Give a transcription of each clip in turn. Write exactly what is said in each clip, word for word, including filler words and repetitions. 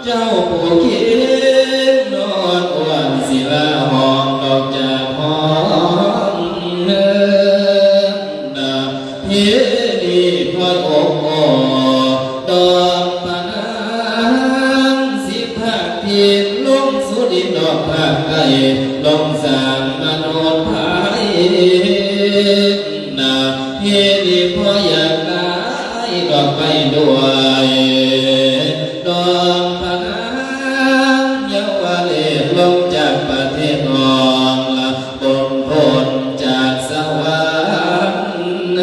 เจ้าผู้คิดนอนอ้วนศิลาห้องดอกจากห้องเนินนา พิธีพระองค์ดอกพระนางสิบห้าทิศลงสู่ดินดอกภาคใต้ลงสร้างมนุษย์ไทยนา พิธีพระอยากได้ดอกไปด้วย ดอกพระนางเยาวเรศลงจากประเทศนองละ บนพลจากสวรรค์เฮ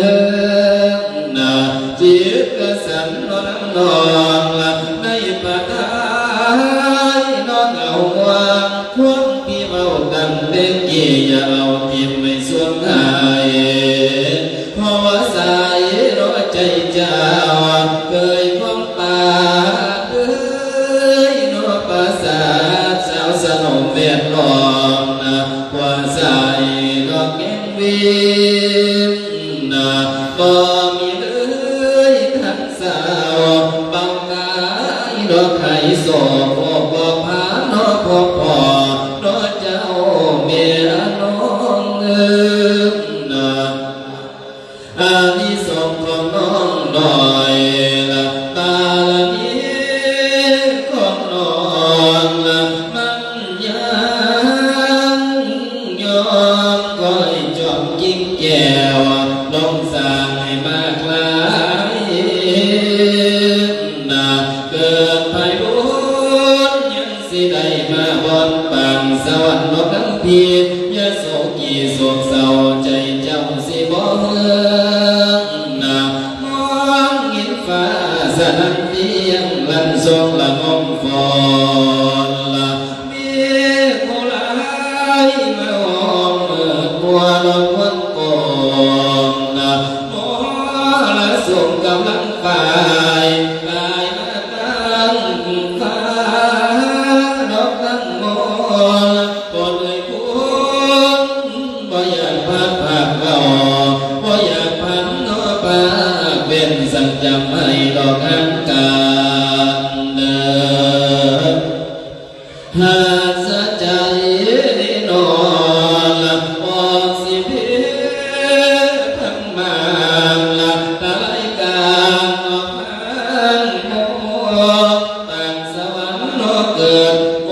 งนา จิตกระสันนอนนองละ ในประทายนอนเอาวาง ความที่เว้าตั้งแต่กี้อย่าเอาทิ่มไม่สวงหาย เพราะว่าสายรอใจเจ้า เคยความปาดเอ้ยนอประสาทสาวสนมแวดล้อมนะ ว่าสายดอกแก้งวินนะ บ่มีเลยทั้งสาวเบากายดอกไห้โศก บ่พาเนาะพ่อพ่อเนาะเจ้าแม่น้องเอิ้นนะ อานิสงส์ของน้องน้อยละ บารมีของน้องละ มันยังยอมคอยจอมกิ่งแก้ว ลงสร้างให้มากหลายนา เกิดไพบุญยังสิได้มาบอนปางสวรรค์นกทั้งพียะโสกีโศกเศร้าใจเจ้าสิบ่เฮืองนา มองเห็นฟ้าสนั่นเพียงลั่นทรงละงมฝนละ มีผู้หลายมาอ้อมเอิ้นมัวละควันกองนะ มรสุมกำลังฝ่าย ตายมาตั้งฟ้าดอกตั้งมน ปนเลยคุณบ่อยากพลาดภาคเก่า บ่อยากพันนอปากเป็นสังจำให้ดอกทางการเดิน หาสะใจนอนละออกสิเพียงพังมางละตายกลางออกทางโม ต่างสวรรค์นอกเกิดโอ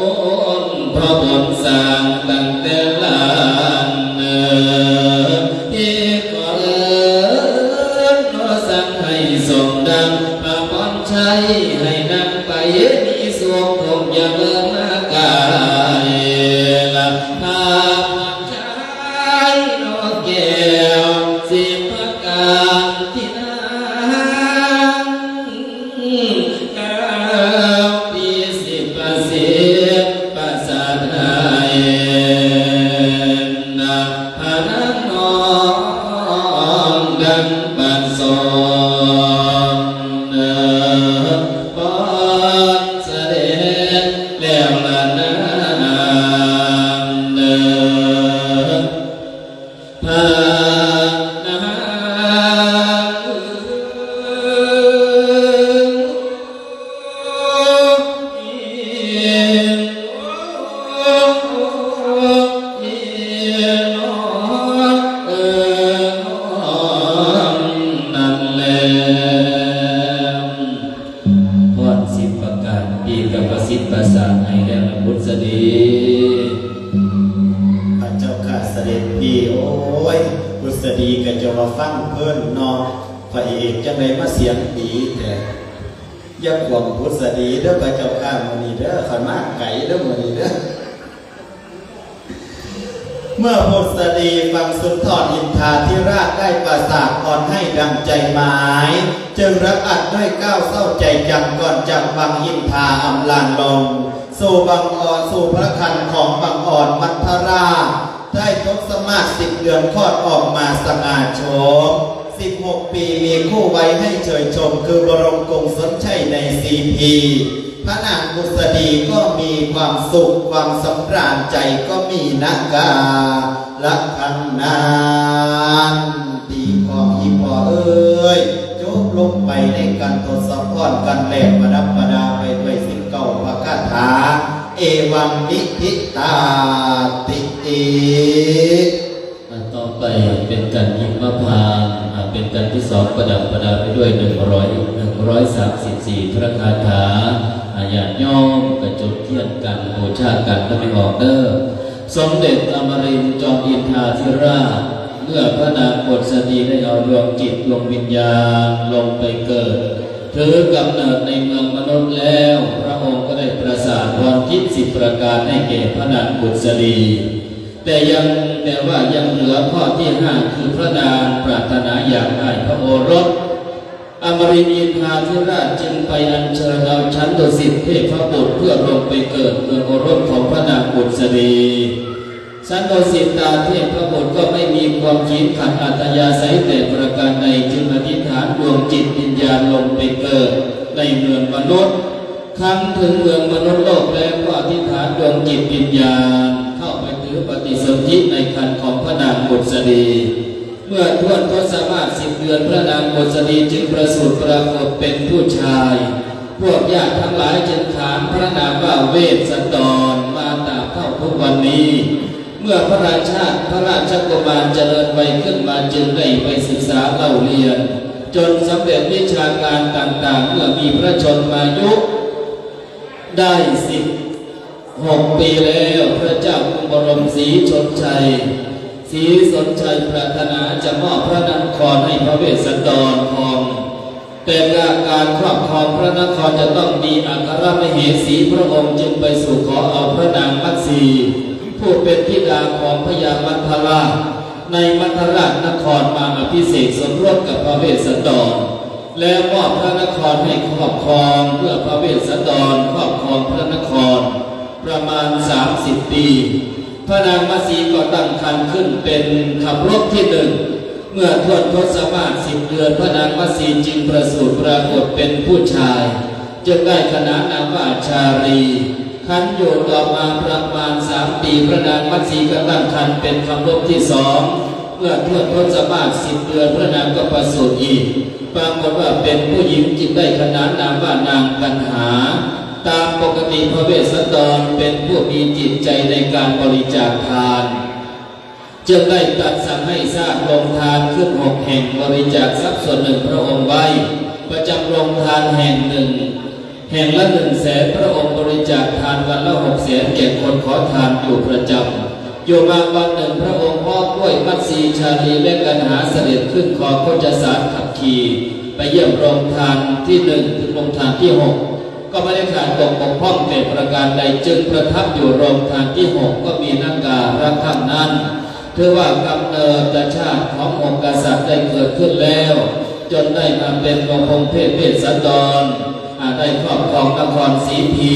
นพระบนสร้างตั้งแต่ล้านเนิน ที่ขอเอิ้นขอสั่งให้สมดังพระพรชัย ให้นางไปมีสุขคงอย่าเลิกมากายละพระพรชัยนอกแก้วสิบประการที่นาง เก้าปีสิบประสิทธิ์ประสาทไทยนักพนันน้องดังประสงค์เนินปอนเสด็จแล้วละนางเนิน พระนางนั่นแหละ พรสิบประการ ปีกับประสิทธิ์ประสาทให้แล้วนะพุทธดี พระเจ้าข้าเสด็จพี่ โอ้ย พุทธดีก็จะมาฟังเพลินเนาะ พระเอกจังไดมาเสียงดีแท้ อย่าขวางพุทธดีเด้อพระเจ้าข้ามื้อนี้เด้อ ข้อยมาไกลเด้อมื้อนี้เด้อ เมื่อพุทธดีฟังสุนทรอินทาธิราชได้ประสาทพรให้ดังใจหมาย จึงรับอัดด้วยเกล้าเศร้าใจจำ ก่อนจากวังอินทาอำลาลง สู่บังออน สู่พระครรภ์ของบังออนมัทราช ได้ทศมาศสิบเดือนคลอดออกมาสง่าโฉม สิบหกปีมีคู่ไว้ให้เชยชม คือบรมกงสนชัยในสีพี พระนางบุษดีก็มีความสุข ความสำราญใจก็มีนักกาละครั้งนั้น ตีของอีพอเอ้ย จบลงไปในการทศพรกันแหลกประดับประดาไปด้วยสิบเก้าประก เอวังนิธิตาติอิ อ่ะ ต่อไปเป็นการหิมพานต์ อ่ะ เป็นการที่สองประดับประดาไปด้วยหนึ่งร้อย หนึ่งร้อยสามสิบสี่พระคาถา อ่ะ ญาติโยมกระจุดเทียนกันบูชากันก็ไม่ออกเด้อ สมเด็จอมรินทร์จอมอินทราธิราช เมื่อพระนางกฤษฎีได้เอาดวงจิตดวงวิญญาณลงไปเกิด ถือกำเนิดในเมืองมนุษย์แล้ว พระองค์ก็ได้ประสาทพรทิพย์สิบประการให้แก่พระนางกฤษฎี แต่ยัง แต่ว่ายังเหลือข้อที่ห้า คือพระนางปรารถนาอยากได้พระโอรส อมรินทร์อินทราธิราชจึงไปอัญเชิญเอาฉันโดสิตเทพบุตรเพื่อลงไปเกิดเมืองโอรสของพระนางกฤษฎี ฉันโดสิตาเทพบุตรก็ไม่มีความขีดขัดอัธยาศัยแต่ประการใด จึงอธิษฐานดวงจิตวิญญาณลงไปเกิดในเมืองมนุษย์ ครั้นถึงเมืองมนุษย์โลกแล้วก็อธิษฐานดวงจิตวิญญาณเข้าไปถือปฏิสนธิในครรภ์ของพระนางกฤษฎี เมื่อถ้วนทศมาศสิบเดือน พระนางกฤษฎีจึงประสูติปรากฏเป็นผู้ชาย พวกญาติทั้งหลายจึงขานพระนามว่าเวสสันดร มาตราบเท่าทุกวันนี้ เมื่อพระราชา พระราชกุมารเจริญวัยขึ้นมาจึงได้ไปศึกษาเล่าเรียน จนสำเร็จวิชาการต่างๆ เมื่อมีพระชนมายุได้สิบหกปีแล้ว พระเจ้ากรุงบรมศรีชนชัย ศรีสนชัยปรารถนาจะมอบพระนครให้พระเวสสันดรครอง แต่การครอบครองพระนครจะต้องมีอัครมเหสี พระองค์จึงไปสู่ขอเอาพระนางมัตสี ผู้เป็นธิดาของพญามัทธราช ในมัทธราชนครมาอภิเษกสมรสกับพระเวสสันดร แล้วมอบพระนครให้ครอบครอง เมื่อพระเวสสันดรครอบครองพระนครประมาณสามสิบปี พระนางมัตสีก็ตั้งครรภ์ขึ้นเป็นครรภ์ที่หนึ่ง เมื่อถ้วนทศมาศสิบเดือน พระนางมัตสีจึงประสูติปรากฏเป็นผู้ชาย จึงได้ขนานนามว่าชาลี ครั้นอยู่ต่อมาประมาณสามปี พระนางมัตสีก็ตั้งครรภ์เป็นครรภ์ที่สอง เมื่อถ้วนทศมาศสิบเดือน พระนางก็ประสูติอีก ปรากฏว่าเป็นผู้หญิง จึงได้ขนานนามว่านางกันหา ตามปกติพระเวสสันดรเป็นผู้มีจิตใจในการบริจาคทาน จึงได้ตรัสสั่งให้สร้างโรงทานขึ้นหกแห่ง บริจาคทรัพย์ส่วนหนึ่งพระองค์ไว้ ประจำโรงทานแห่งหนึ่ง แห่งละหนึ่งแสน พระองค์บริจาคทานวันละหกแสนแก่คนขอทานอยู่ประจำ อยู่มาวันหนึ่งพระองค์พร้อมด้วยมัตสี ชาลี และกันหาเสด็จขึ้นคอคชสารขับขี่ไปเยี่ยมโรงทานที่หนึ่งถึงโรงทานที่หก ก็ไม่ได้ขาดตกบกพร่องแต่ประการใด จึงประทับอยู่โรงทานที่หก ก็มีนักการะข้างนั้น ถือว่ากำเนิดชาติขององค์กษัตริย์ได้เกิดขึ้นแล้ว จนได้มาเป็นองค์พงเทพเวสสันดร อ่า ได้ครอบครองนครสีพี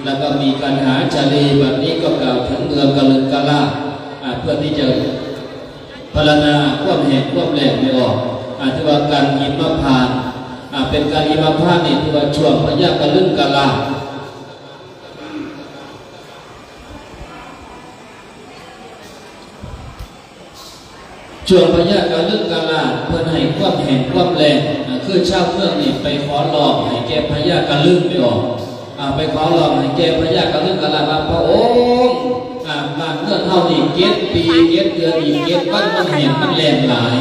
แล้วก็มีกันหาชาลี บัดนี้ก็กล่าวถึงเมืองกะลึงกะลาด อ่า เพื่อที่จะพรรณนาความแห้งความแล้งไม่ออก อ่า ถือว่าการหิมพานต์ อ่า เป็นการหิมพานต์นี่ถือว่าช่วงพญากะลึงกะลาด ช่วงพญากะลึงกะลาดเพิ่นให้ความแห้งความแล้ง อ่า คือชาวเมืองนี่ไปขอร้องให้แก่พญากะลึงไม่ออก อ่า ไปขอร้องให้แก่พญากะลึงกะลาดว่า พระองค์ อ่า บ้านเมืองเฮานี่เจ็ดปีเจ็ดเดือนอีกเจ็ดวันมันแห้งมันแล้งหลาย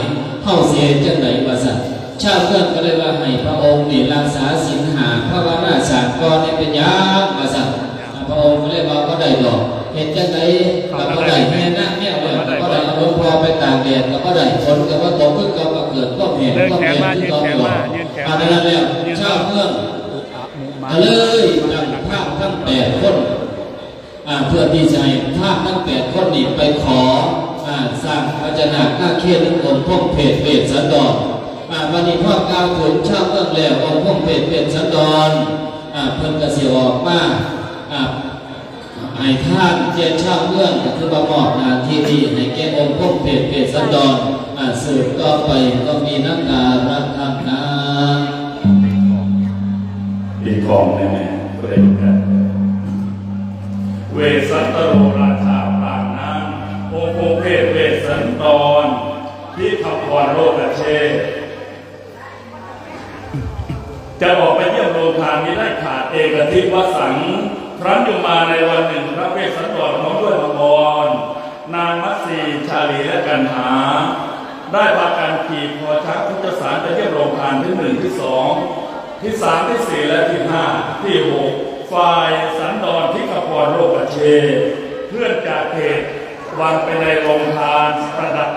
เฮาสิเฮ็ดจั่งใดว่าซั่น ชาวเมืองก็เลยว่าให้พระองค์นี่รักษาศีลห้า ภาวนาสร้างก่อนให้เป็นหยังว่าซั่น พระองค์ก็เลยว่าบ่ได้ดอก เฮ็ดจั่งใดก็บ่ได้ แม่นางแมวแล้วก็บ่ได้ เอาหลวงพ่อไปตากแดดก็บ่ได้ ฝนก็บ่ตก คือเก่า ก็เกิดความแห้งความแล้งคือเก่าดอก อ่า ดังนั้นแล้วชาวเมืองก็เลยตั้งพราหมณ์ทั้งแปดคน อ่า เพื่อที่จะให้พราหมณ์ทั้งแปดคนนี่ไปขอ อ่า สร้างพญานาคนาคเคนองค์พงเพศเวสสันดร อ่า บัดนี้พอกล่าวถึงชาวเมืองแล้ว องค์พงเพศเวสสันดร อ่า เพิ่นก็สิออกมา อ่า ให้ทานแก่ชาวเมือง ก็คือว่ามอบหน้าที่นี้ให้แก่องค์พงเพศเวสสันดร อ่า สืบต่อไปก็มีนักการะข้างนั้น อีกของแน่ๆ ก็ได้เหมือนกัน เวสสันตโรราชาปางนั้น องค์พงเพศเวสสันดร พิทักษ์พรโลกเชษ จะออกไปเยี่ยมโรงทานมิได้ขาด เอกทิพวสัง พ ครั้นอยู่มาในวันหนึ่ง พระเวสสันดรพร้อมด้วยมังกร นางมัตสี ชาลี และกันหา ได้พากันขี่คอช้างพุทธสารไปเยี่ยมโรงทานที่หนึ่งที่สองที่สามที่สี่และที่ห้าที่หก ฝ่ายสันดรทิกพรโลกเชษเพื่อนจากเขตวังไปในโรงทานประดับ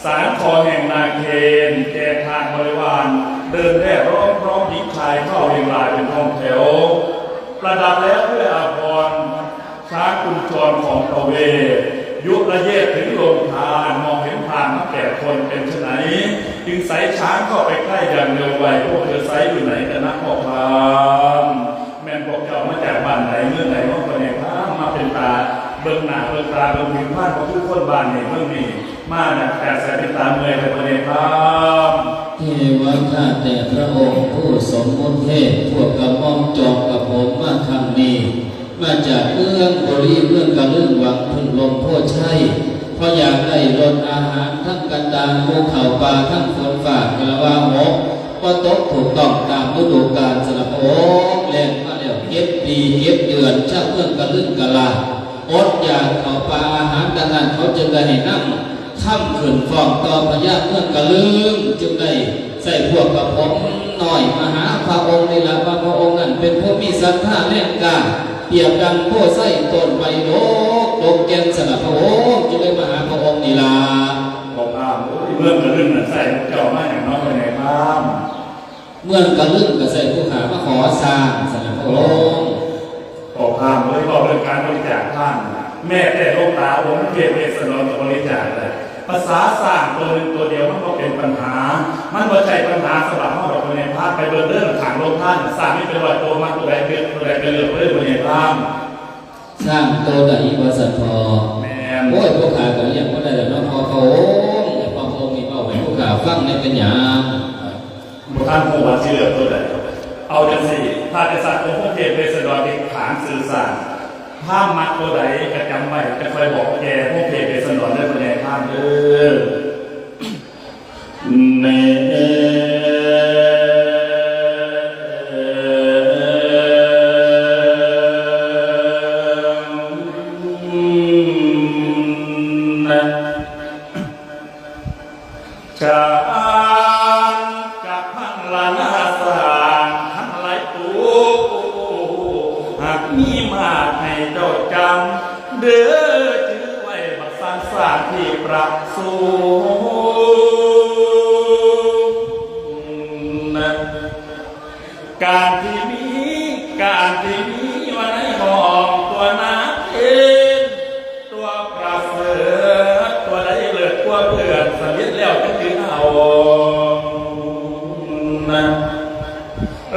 สารคอแห่งนาเคนแจกทานบริวาร เดินแร่ร้องพร้อมหญิงชายเข้าเรียงรายเป็นห้องแถว ประดับแล้วด้วยอาภรณ์ช้างกุญชรของพระเวสยุระเยศถึงโรงทาน มองเห็นพราหมณ์ทั้งแปดคนเป็นไฉน จึงไสช้างเข้าไปใกล้อย่างเร็วไว พวกเธอไสอยู่ไหนกันนะพ่อพราหมณ์ แม่นพวกเจ้ามาจากบ้านไหนเมืองไหนมาปะเนี่ยพราหมณ์ มาเป็นตาเบิ่งหน้าเบิ่งตาเบิ่งผิวพรรณของทุกคนบ้านนี่เมืองนี่ มาจากแต่ใส่เป็นตาเมื่อยแต่บ่ได้พร้อม เทวะข้าแต่พระองค์ผู้สมมุติเทพ พวกกระหม่อมจอมกระผมมาครั้งนี้ มาจากเมืองบรีเมืองกะลึง หวังพึ่งลมโพธิ์ชัย เพราะอยากได้รสอาหารทั้งกันดาร หมู่ข้าวปลาทั้งฝนฟ้ากะละวาหก บ่ตกถูกต้องตามฤดูกาล สำหรับพระองค์แล่นมาแล้วเจ็ดปีเจ็ดเดือน ชาวเมืองกะลึงกะลา อดอยากข้าวปลาอาหารดังนั้น เขาจึงได้ให้นำคำขึ้นฟ้องต่อพญาเมืองกะลึง จึงได้ใส่พวกกระผมน้อยมาหาพระองค์นี่ละ ว่าพระองค์นั้นเป็นผู้มีศรัทธาแรงกล้า เปรียบดังโพธิ์ไทรต้นไม้ดกดกแก่น สำหรับพระองค์จึงได้มาหาพระองค์นี่ละ บอกอ้าว เมืองกะลึงนั้นใส่พวกเจ้ามาอย่างน้อยในบ้าน เมืองกะลึงก็ใส่ผู้ขามาขอสร้าง สำหรับพระองค์ ขอพราหมณ์เลย เว้าเรื่องการบริจาคทาน แม้แต่หลวงตาองค์เทพเวสสันดรก็บริจาคเลย ภาษาสร้างตัวหนึ่งตัวเดียวมันก็เป็นปัญหา มันบ่ใช่ปัญหาสำหรับเฮาดอก พ่อใหญ่พราหมณ์ ไปเบิ่งเด้อ ข้างโรงทาน สร้างมีเป็นร้อยตัว มักตัวใดเป็นตัวใดเป็นเลือกเลย พ่อใหญ่พราหมณ์ สร้างตัวใดว่าซั่นเถาะ แม่น โอ้ย ผู้ขาก็เลี้ยงบ่ได้แล้วเนาะ พอพระองค์ แต่พอพระองค์นี่เว้าให้ผู้ขาฟังได้เป็นหยัง บ่ทันฮู้ว่าสิเลือกตัวใด เอาจังซี่ ถ้าจะสร้างองค์พระเทพเวสสันดรที่ขานซื่อซ่า ถ้ามักตัวใดก็จำไว้ จะค่อยบอกแกพระเทพเวสสันดรเด้อ พ่อใหญ่พราหมณ์เด้อ เน นะ การจะพังละนาสร้างทั้งหลายตัว หากมีมากให้เจ้าจำ เด้อจื้อไว้บักสร้างสร้างที่ประสูงนะ การที่มี การที่มีอยู่ในห้องตัวนาเคน ตัวประเสริฐ ตัวใดเลิศกว่าเพื่อน สำเร็จแล้วจังถือเอานะ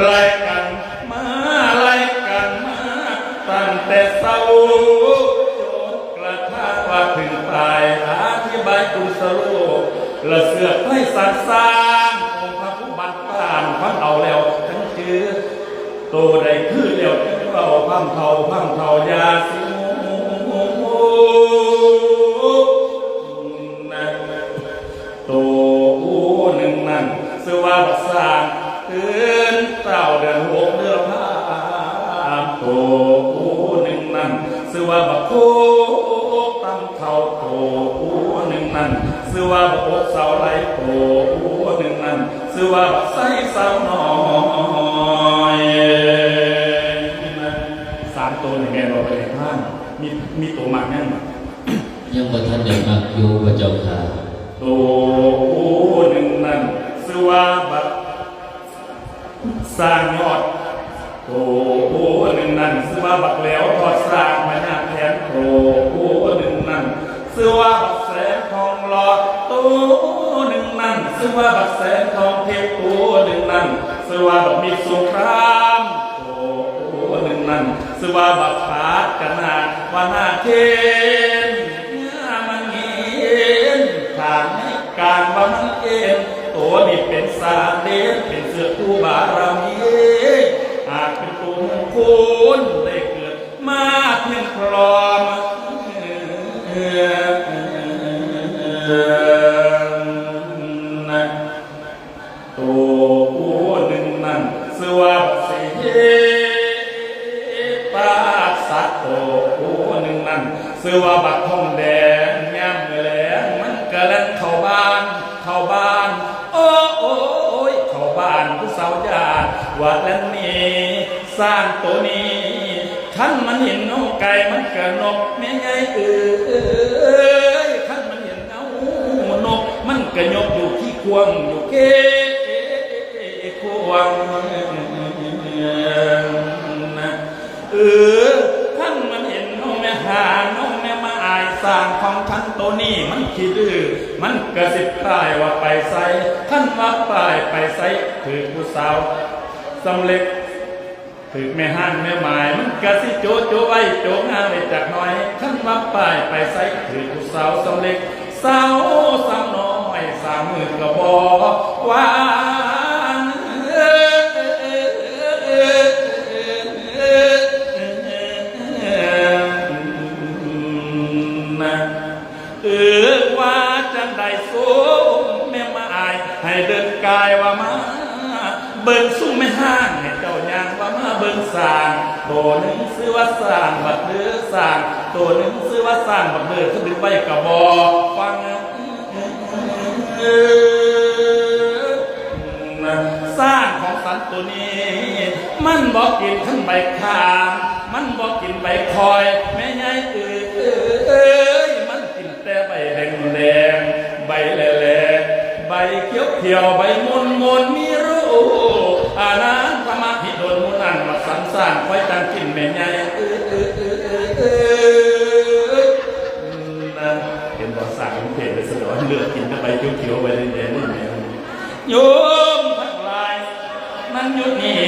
ไล่กันมา ไล่กันมา ตั้งแต่เช้า จนกระทั่งว่าถึงปลาย อธิบายคุณสโลก และเสือกไล่สารสร้าง องค์พระผู้บัน ตามพังเอาแล้วทั้งจื้อ โตได้คือแล้วจังเว้าพังเฒ่าพังเฒ่าอย่าสิงงนะ โตผู้หนึ่งนั้นชื่อว่าบักสร้าง ตื่นเต้าเดือนหกเดือนห้า โตผู้หนึ่งนั้นชื่อว่าบักโคกตำ เฒ่าโตผู้หนึ่งนั้น ชื่อว่าบักอกสาวไหล โตผู้หนึ่งนั้น ชื่อว่าบักไส้สาวน้อย สามตัวนี่แม่นบ่ พ่อใหญ่พราหมณ์ มี มีตัวมักยังบ่ ยังบ่ทันได้มักอยู่พระเจ้าค่ะ โตผู้หนึ่งนั้น ชื่อว่าบัก สร้างยอด โตผู้หนึ่งนั้น ชื่อว่าบักแหลวทอดสร้างพญาแถน โตผู้หนึ่งนั้น ชื่อว่าบักแสงทองหล่อ โตหนึ่งนั้น ชื่อว่าบักแสงทองเพชร โตหนึ่งนั้น ชื่อว่าบักมิตรสงคราม โตหนึ่งนั้น ชื่อว่าบักปาดกะนาดว่านาเคน เมื่อมันเห็นทางในการว่ามันเอ็น ตัวนี้เป็นสาเดน เป็นเสื้อคู่บารมี หากเป็นตัวมงคลได้เกิดมาเพียงพร้อม โตผู้หนึ่งนั้น ชื่อว่าเสปาส โอ้ โอ้ หนึ่งนั่น ชื่อว่าบักทองแดง ยามมื้อแลงมันก็แล่นเข้าบ้าน เข้าบ้าน โอ้ โอ้ โอ้ย เข้าบ้านผู้สาวญาติว่าแล่นหนี ช้างตัวนี้ คันมันเห็นเงาไก่มันก็นก แม่ใหญ่เอ๋ย คันมันเห็นเงานก มันก็ยกอยู่ขี้ควงอยู่เก้ ควง เออ คันมันเห็นน้องแม่หา น้องแม่มาอาย ช้างของคันโตนี้มันขี้ดื้อ มันกระซิบป้ายว่าไปไส คันว่าป้ายไปไส ถือผู้สาวสำเร็จ ถือแม่ห้างแม่หมาย มันกระซิโจโจไว้โจงาไว้จักหน่อย คันว่าป้ายไปไส ถือผู้สาวสำเร็จ สาวสาวน้อยสามมือก็บอกว่า เออ ว่าจั่งใดซุมแม่มาอาย ให้เดินกายว่ามา เบิ่งซุมแม่ห้าง ให้เจ้าย่างว่ามาเบิ่งช้าง โตหนึ่งชื่อว่าช้างบักเดือ ช้างโตหนึ่งชื่อว่าช้างบักเดือ คือดึงไว้กะบ่ฟัง ช้างของสันตัวนี้ มันบ่กินทั้งใบขาม มันบ่กินใบคอย แม่ใหญ่เอ๋ย มันกินแต่ใบแดงๆ ใบแหล่ๆ ใบเขียวๆ ใบมนๆ มีรูป อานันทมหิดลหมู่นั้น บักสันช้างคอยจั่งกินแม่ใหญ่เอ๋ย นั่นเห็นบ่ ช้างมันเปลี่ยนไปซะดอก เลือกกินแต่ใบเขียวๆ ใบแดงๆ นี่แหม โยมทั้งหลาย มันอยู่นี่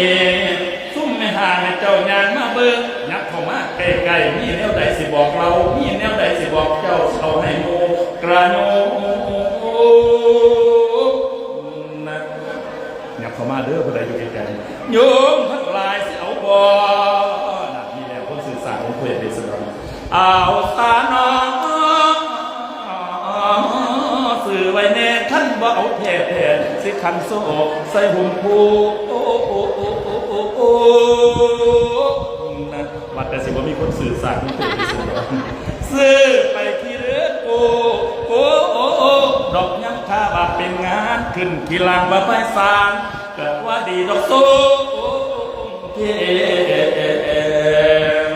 ซุมแม่ห้างให้เจ้าย่างมาเบิ่ง ยับเข้ามาใกล้ๆ มีแนวใดสิบอกเล่า มีแนวใดสิบอกเจ้า เอาให้หมู่กระโยมนะ ยับเข้ามาเด้อ ผู้ใดอยู่ไกลๆ โยมทั้งหลายสิเอาบ่ นั่นนี่แหละคนซื่อสัตย์ของพระเวสสันดร เอาซะน้อ ซื้อไว้แน่ คันบ่เอาแท้ๆ สิขันโซ่ใส่หุ้มผู้ โอ้ โอ้ โอ้ โอ้ โอ้ โอ้ นะ ว่าแต่สิบ่มีคนซื่อสัตย์ของพระเวสสันดร ซื้อไปขี้เรือโก โก โอ้ โอ้ ดอกยังถ้าว่าเป็นงาน ขึ้นขี้หลังว่าไปศาล ก็ว่าดีดอกโซ่ เทน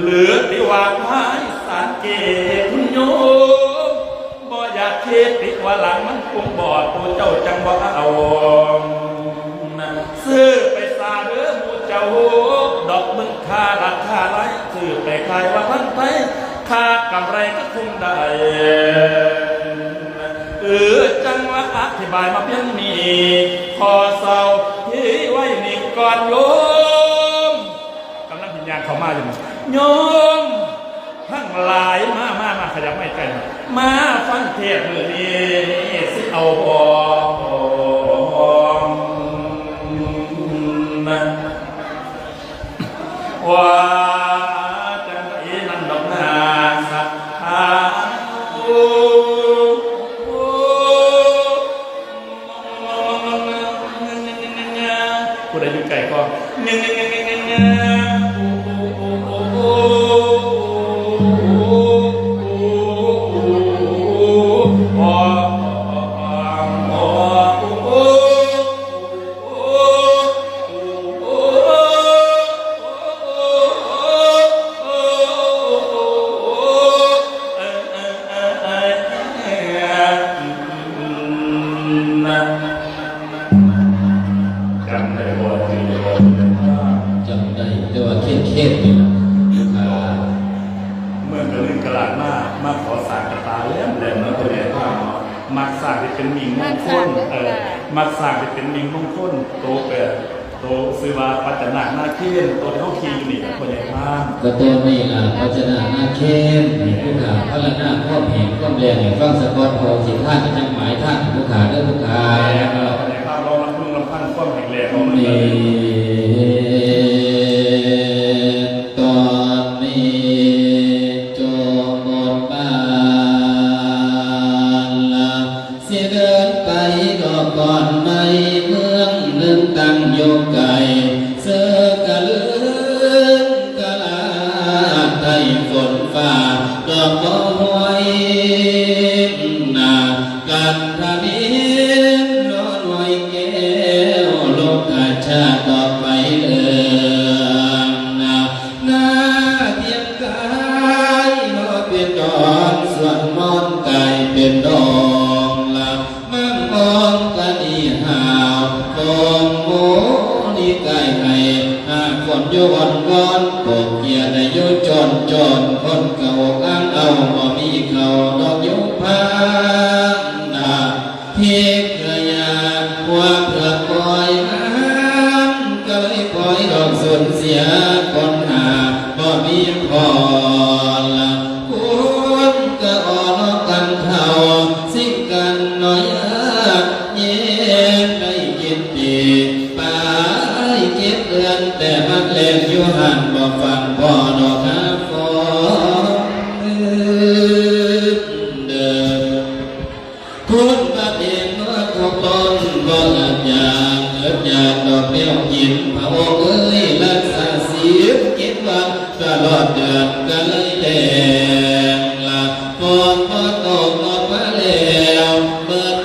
หรือที่ว่าพายสารเกคุณโยม บ่อยากคิดติว่าหลังมันคงบอด ตัวเจ้าจังบ่เอา ซื้อไปซาเด้อหมู่เจ้า ดอกเบิ่งค่าราคาไร้ ซื้อไปขายว่าพันไทย ค่ากำไรก็คงได้ เออ จังว่าอธิบายมาเพียงนี้ ขอเศร้าที่ไว้นี่ก่อนโยม กำลังเห็นยางเข้ามาอยู่นะ โยมทั้งหลาย มา มา มา ขยับไม่ไกลมา มาฟังเทศน์มื้อนี้สิเอาบ่ นะ ว่าจังใดนั้นดอกนา สาธุ ผู้ใดอยู่ไกลก็ จำได้บ่ จำได้บ่ จำได้ แต่ว่าเครียดๆ อยู่นะ อ่า เมืองกะลึงกะลาดมา มาขอสร้างกระตาแหลมๆ เนาะ พ่อใหญ่พามเนาะ มักสร้างที่เป็นมิ่งมงคล มักสร้างเด้อ เออ ค่ะ มักสร้างที่เป็นมิ่งมงคล โตเกิด โตชื่อว่าปัจจนาคนาเคน โตที่เฮาขี่อยู่นี่แหละ พ่อใหญ่พาม ก็โตนี่ล่ะ ปัจจนาคนาเคน ให้ผู้ข้าพรรณนาความแห้งความแล้งให้ฟังซะก่อน พระองค์สิทานก็จั่งหมายทานให้ผู้ข้าเด้อ ผู้ข้า แม่นแล้ว พ่อใหญ่พามลองลำพึงลำพันความแห้งแล้งของมัน นี่ ตอนนี้จงบนบานละ สิเดินไปก็ก่อนในเมืองหนึ่งตั้งอยู่ไกล เสือกะลึงกะลา หวยนากันทมินน้อยแก้วโลกาชาติต่อไปเอ่ยนาเพียงกายเนาะเป็นดอนส่วนมอนกายเป็นดองละ มังมองกะดีหาวกองโมนิกายให้หากคนอยู่อ่อนก้อนปกเกียรติอายุจนจนคนเก่าอ้างเอาบ่มีเขาดอกยุพานาพิกยาหัวเพื่อคอยน้ำก็เลยคอยดอกสูญเสียคนหาบ่มีพอละ คุณก็อ่อนกันเท่าสิ่งกันน้อยยากเย็นได้กินดีไปกินเดือนแต่มันแลงอยู่หันบ่ฟังบ่ดอกหาฟองเดิม คุณพระเดชเมื่อทุกตนบ่อาจอยากเกิดอยากดอกเดียวกินพระองค์เอ้ยรักษาศีลกินวันตลอดเดือนก็เลยแดงละฝนพอตกออกมาแล้วเบิด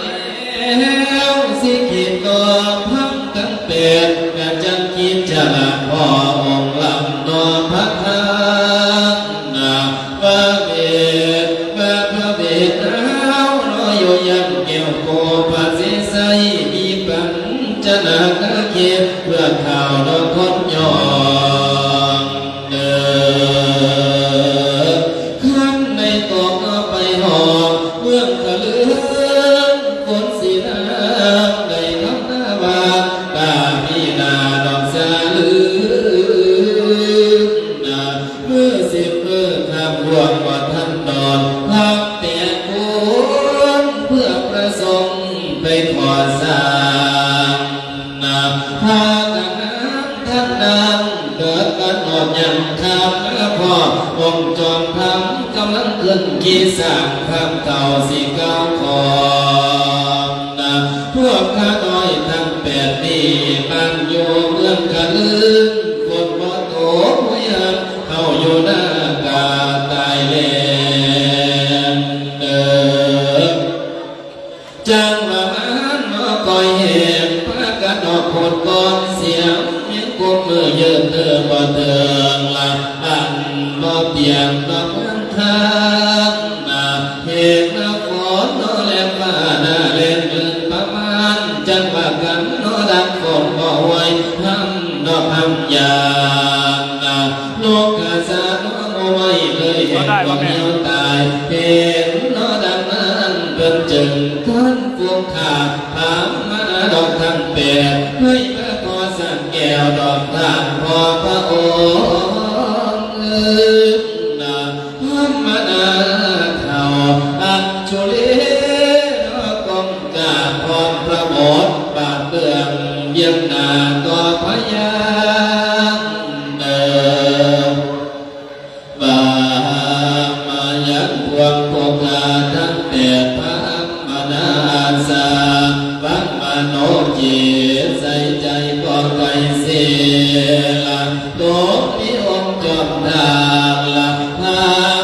แล้วสิขีดต่อพังทั้งแปดกะจังคิดจะละพอองค์ลำนอพระทานนา พระเวทพระพระเวทเอาน้อยอยู่ยังแก้วโพพระเสไสมีปัญจนาคาเขตเพื่อข่าวดอกคนยองเดินคำในตกเอาไปหอมเมืองกะเลืองฝนสีน้ำในคำหน้าว่าตามีนาดอกสาลือนา มือสิบมือข้ามห่วงบ่ทันนอนพักแต่ควรเพื่อประสงค์ไปขอสร้างนาพากันนั้นท่านนั้นเกิดกันออกยังคำมาพ่อองค์จอมธรรมกำลังขึ้นขี่สร้างพระเก่าสีเก้าของนา พวกข้าน้อยทั้งแปดนี้ตั้งอยู่เมืองกะลึงฝนบ่ตกเวียนเข้าอยู่หน้ากาตายแลงเดิมจังว่ามันบ่คอยแหงพากันออกผลก่อนเสียงยังคงมือยืนเติมบ่เถิงละอันบ่เปลี่ยนดอกเมืองทางนา เหตุนครนอแลนฟ้าหน้าแลนเกินประมาณ จังว่ากันนอดังฝนบ่ไหวทำนอทำยานนะนกกาสาน้องบ่ไหวเลยแห่งความเหี่ยวตาย เห็นนอดังนั้นเพิ่นจึงท่านผู้ขาดถามมาดอกทั้งแปดให้พระขอสั่งแก้วดอกทานพอพระองค์เอิ้นนะ พระมนาเฒ่าอัจฉริยะก้มกราบพรพระโอษฐ์บาทเบื้องเยี่ยมหน้าต่อพญาเดิมบามายังพวงโภคาทั้งแปดพระมนาสาวังมโนจิตใส่ใจก็ไกลเสียละ โตมีองค์จอมทางละพา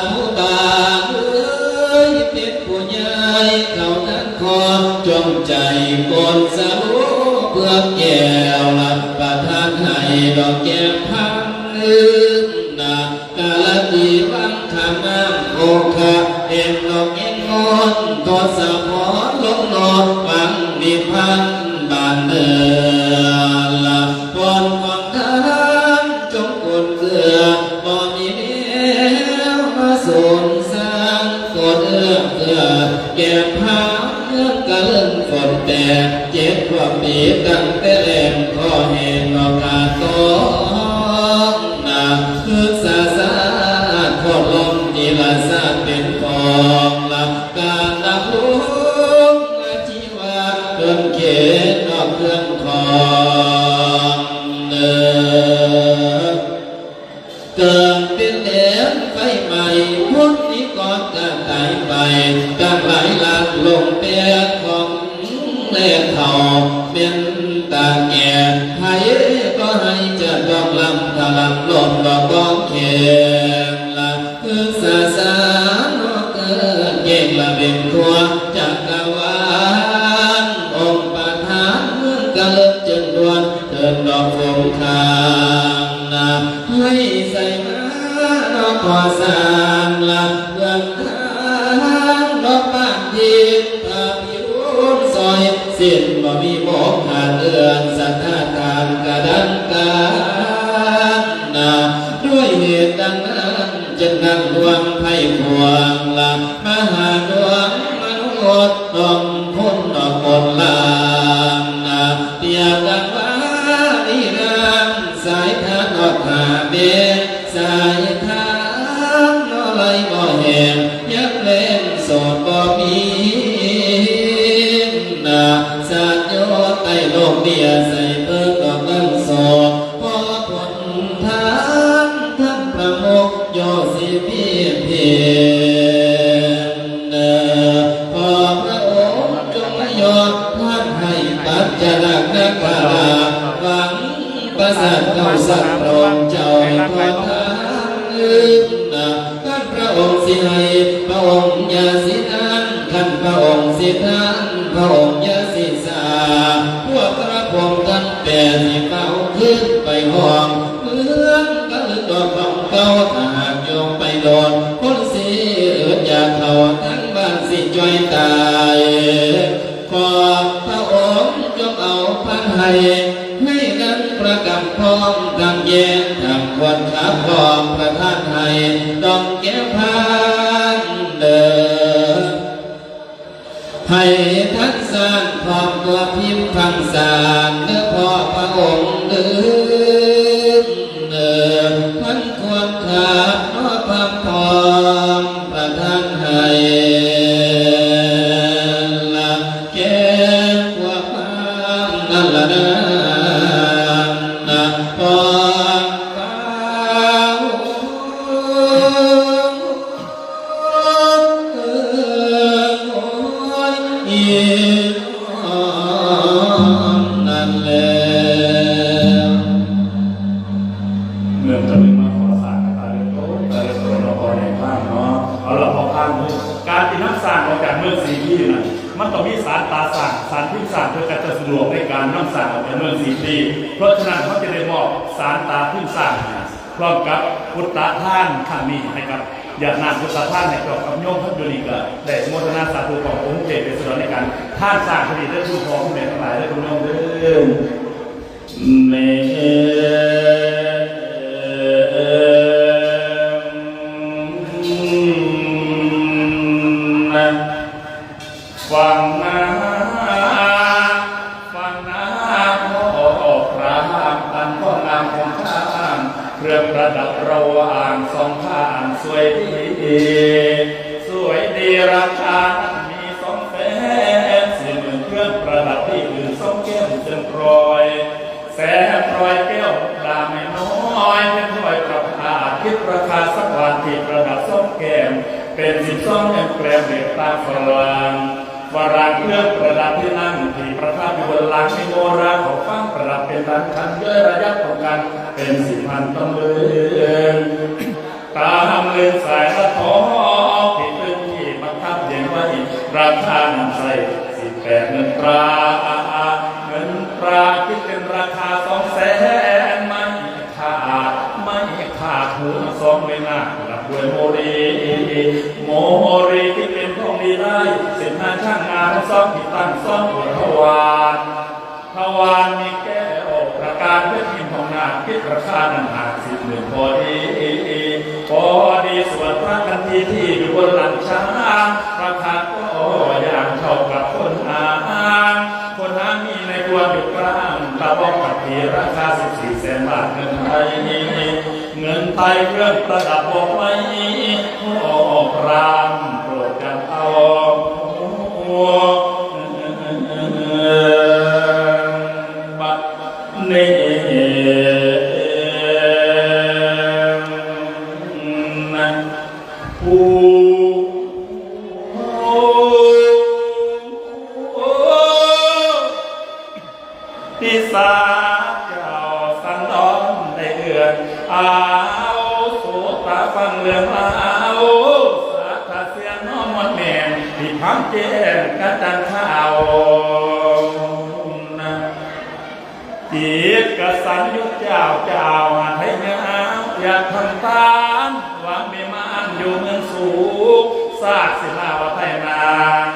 ผู้บาเอ้ยเป็นผู้ใหญ่เขานั้นขอจงใจโกนสรุเพื่อแก้วละประทานให้ดอกแก้วพันนึงนะกาลตีวังคำน้ำโอคะเอ็มดอกเอ็นงอนทศพรลงนอนวังนิพพานบานเดินละ บนของทางจงกลเกลือบ่มีแนวมาสูนสร้างกดเอื้อเกือแก่พาเมืองกะเลินฝนแตกเจ็ดกว่าปีตั้งแต่แรงขอเหตุนอกกาต้องนาศึกษาสาทอดลมทีละสาเป็นของหลักการดำรงอาชีพ ว่าเกินเขตนอกเครื่องของเดิมเกิดเป็นแดนไฟไหม้พุทธิกรก็ตายไปตั้งหลายล้านลงแปดของแลเฒ่าเป็นตาแก่ไผก็ให้จะต้องลำทะลังลมดอกกองแขนละคือสาสาร เป็นทั่วจักรวาล องค์ประธานเมืองกะเลิกจึงด่วนเถิดดอกสงครามนะ ให้ใส่มาเนาะก่อสร้างละเมืองทางเนาะบ้านดินพระพิบูลซอยสิ้นบ่มีหมองขาดเอื้อนศรัทธาตามกระดังกานนะ ด้วยเหตุดังนั้น จึงดังดวงไพร่พวงละมหาดวงมนุษย์ดวงคนดอกคนลางนะ เปรียบดังว่ามีน้ำสายทานออกหาเมฆสายทานบ่ไหลบ่แห้ง ยังเล่นโสดบ่มีนะ สัตว์อยู่ใต้โลกนี้อาศัยเพิ่งดอกเงินโสด พอทนทานท่านประมุขโยสิมีเพียงเอ่อขอพระองค์จงยอดท่านให้ปัจจลักษณ์นักปราชญ์หวังประสาทเก้าสัตว์พระองค์เจ้าให้พอทานลืมนะ ท่านพระองค์สิให้พระองค์อย่าสิทาน ท่านพระองค์สิทาน พระองค์อย่าสิสา พวกกระผมท่านแปดสิเฝ้าขึ้นไปห้อง เมืองกะลึกดอกของเก่า ถ้าหากโยงไปโดน คนสิเอิดอยากเข้าทั้งบ้านสิจ่อยตาย ขอพระองค์จงเอาพระทัยให้นั้นประกำพร้อมทั้งแย้งทั้งควรขับพร้อมประทานให้ดองแก้วพานเดิน ให้ทั้งสร้างพร้อมตัวพิมพ์ทั้งสร้างเนื้อพ่อพระองค์เดินเดินทั้งควรขับนอบพระพรประทานให้ แก่พวกพระนั้นละนะนะปองฟ้านั่นแหละ เมืองตะลึงมาขอสร้างตาเลือดโตตาเลือดโตเนาะ พอแห่งข้างเนาะ เอาละพอข้างนี้ การที่น้ำสร้างออกจากเมืองสีที่นั่น มันต้องมีสารตาสร้าง สารพิมพ์สร้าง เพื่อการจะสะดวกในการนำสร้างออกจากเมืองสีที่ เพราะฉะนั้นเขาจะได้มอบสารตาพิมพ์สร้าง พร้อมกับพุทธทานครั้งนี้ให้กับญาตินางพุทธทานให้เจ้ากับโยมท่านอยู่นี่ก็ได้โมทนาสาธุขององค์เจ้าเป็นสนในการทานสร้างคดีเรื่องคุณพ่อคุณแม่ทั้งหลายเรื่องคุณโยมเรื่อง แม่ฟังนะฟังนะพ่อพระอันพ่องามของข้างเครื่องประดับระหว่างสองข้างสวยดี สวยดีราคานั้นมีสองแสนสี่หมื่นเครื่องประดับที่อื่นสองแก้มเต็มร้อย แสนร้อยแก้วดาไม่น้อยเป็นร้อยประพาสคิดราคาสักวันที่ประดับสองแก้มเป็นสิบสองแก้มแกรมเด็กตาฝรั่งฝรั่งเครื่องประดับที่นั่งที่ประทับอยู่บนหลังมีโมราของฟังประดับเป็นดังคันเย้ยระยับของกันเป็นสิบพันต้องเลือน ตามเงินสายละทองที่ตึงที่บังคับเย็นไว้ราคาน้ำใสสิบแปดเงินตราเงินตราคิดเป็นราคาสองแสนไม่ขาดไม่ขาดหัวสองเลยนะดับด้วยโมรีโมรีคิดเป็นทองดีได้สิบห้าช่างงานสองที่ตั้งสองหัวทวาร ทวารมีแก้วประการเพชรนินทองนาคิดราคานั้นหากสิบหมื่นพอดีพอดีส่วนพระกันทีที่อยู่บนหลังช้างราคาก็อย่างเท่ากับคนหางคนหางมีในควรอยู่กลางตะวอกกับทีราคาสิบสี่แสนบาทเงินไทยเงินไทยเครื่องประดับบอกไว้พ่อพรามโปรดจำเอา บัดนี้ผู้ ที่สาเจ้าสันดอนได้เอื้อนเอาโสตาฟังเรื่องราวสาธาเสียงน้อมมวลแม่นที่ แจ้งกระจ่างขาว จิตกระสันอยู่เจ้า เจ้าหาไทยงาม อยากทำทาน หวังมีมานอยู่เมืองสูง ศาสนาว่าไทยนาง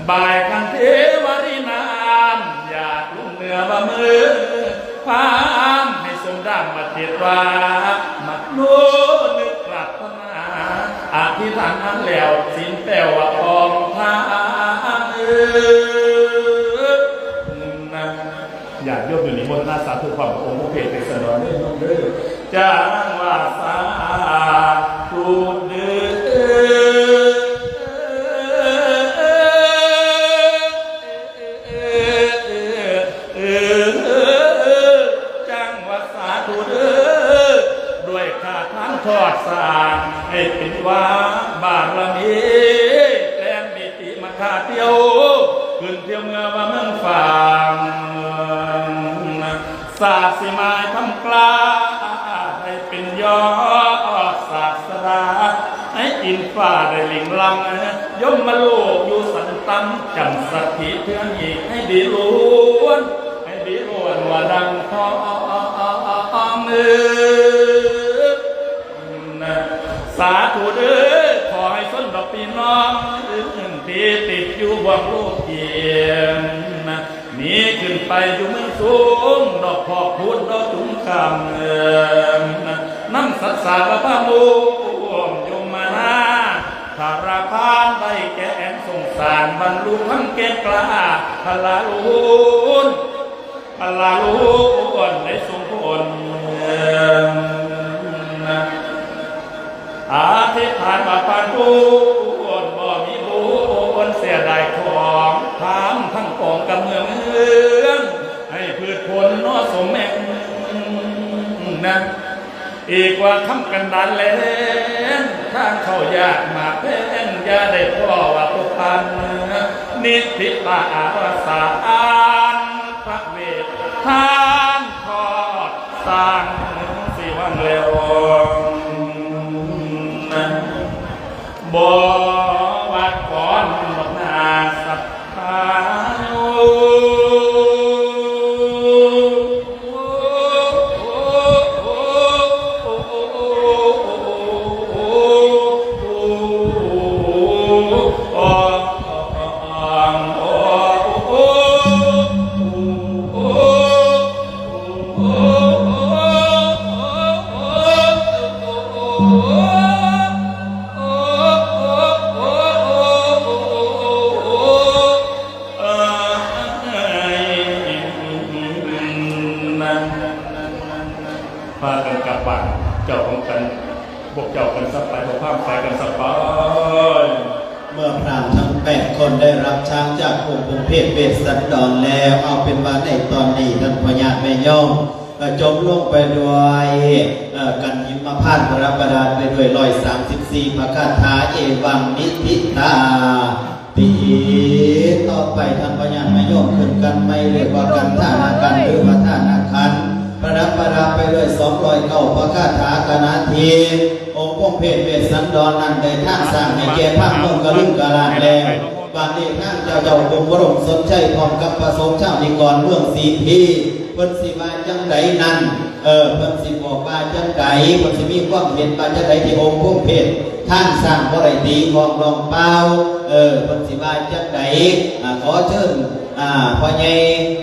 บ่ายคันเทวรินาม อยากลงเหนือว่ามือ พามให้สมดังมาเทศว่า มโนนึกปรารถนา อธิษฐานนั้นแล้ว สินแปลว่าของทางเออ ญาติโยมอยู่นิมนต์นาสาธุความองค์พระเพทเป็นสนอนเด้อโยมเด้อ จังว่าสาธุเด้อ จังว่าสาธุเด้อ ด้วยข้าทานทอดสร้าง ให้เป็นว่าบารมี แปลงมี ติมาคาเที่ยว ขึ้นเที่ยวเมืองว่าเมืองฝาง ศาสตร์สิมายทำกล้า ให้เป็นยอดศาสดา ให้อินฟ้าได้หลิงลัง ยมมาโลกอยู่สันตัง จำสักขีเพื่อนอีกให้ดีล้วน ให้ดีล้วนว่าดังทองเออ สาธุเด้อ ขอให้สนดอกพี่น้องที่ติดอยู่บ่วงโลกเกียน หนีขึ้นไปอยู่เมืองสูง ดอกพอกพูนดอกจุงคำเอินนำสัตว์สารพามุมยมมานา สารพานได้แก่แอนสงสาร บรรลุธรรมแก่กล้า พลาลุน พลาลุนได้ทรงผล อธิษฐานว่าปานบุญบ่มีบุญเสียดายของ ทานทั้งปองกับเมือง ให้พืชผลเนอสมแม่งนะ อีกว่าทำกันดานแลง ทางเข้ายากหมากแพง อย่าได้พ่อว่าพวกพัน นิธิตาอารักษาอันพระเวททานทอดสร้างสิวังแล้ว บวัดก่อนดอกนาสัตตาโย พากันกลับบ้านเจ้าของกัน พวกเจ้ากันสักไป พวกพามไปกันสักไป เมื่อพราหมณ์ทั้งแปดคนได้รับช้างจากองค์พงเพศเวสสันดรแล้ว เอาเป็นว่าในตอนนี้ท่านพ่อญาติแม่โยม ก็จบลงไปด้วย เอ่อ กันหิมพานต์ประดับประดาไปด้วยร้อยสามสิบสี่พระคาถา เอวังนิธิตา ปีต่อไปท่านพญามาโยมขึ้นกันไม่เรียกว่ากันธานากันหรือว่าธานาคัน ประดับประดาไปด้วยสองร้อยเก้าพระคาถาขณะที่องค์พงเพศเวสสันดรนั้นได้ทางสร้างให้แก่พระเมืองกะลุงกะลาดแล้ว บัดนี้ทางเจ้าเจ้ากรมบรมสนชัยพร้อมกับพระสงฆ์ชาวนิกรเมืองสีพี เพิ่นสิว่าจังใดนั้น เออ เพิ่นสิบอกว่าจังใด เพิ่นสิมีความเห็นว่าจังใดที่องค์พงเพศท่านสร้างบ่ได้ตีของน้องเปล่า เออ เพิ่นสิว่าจังใด อ่า ขอเชิญ อ่า พ่อใหญ่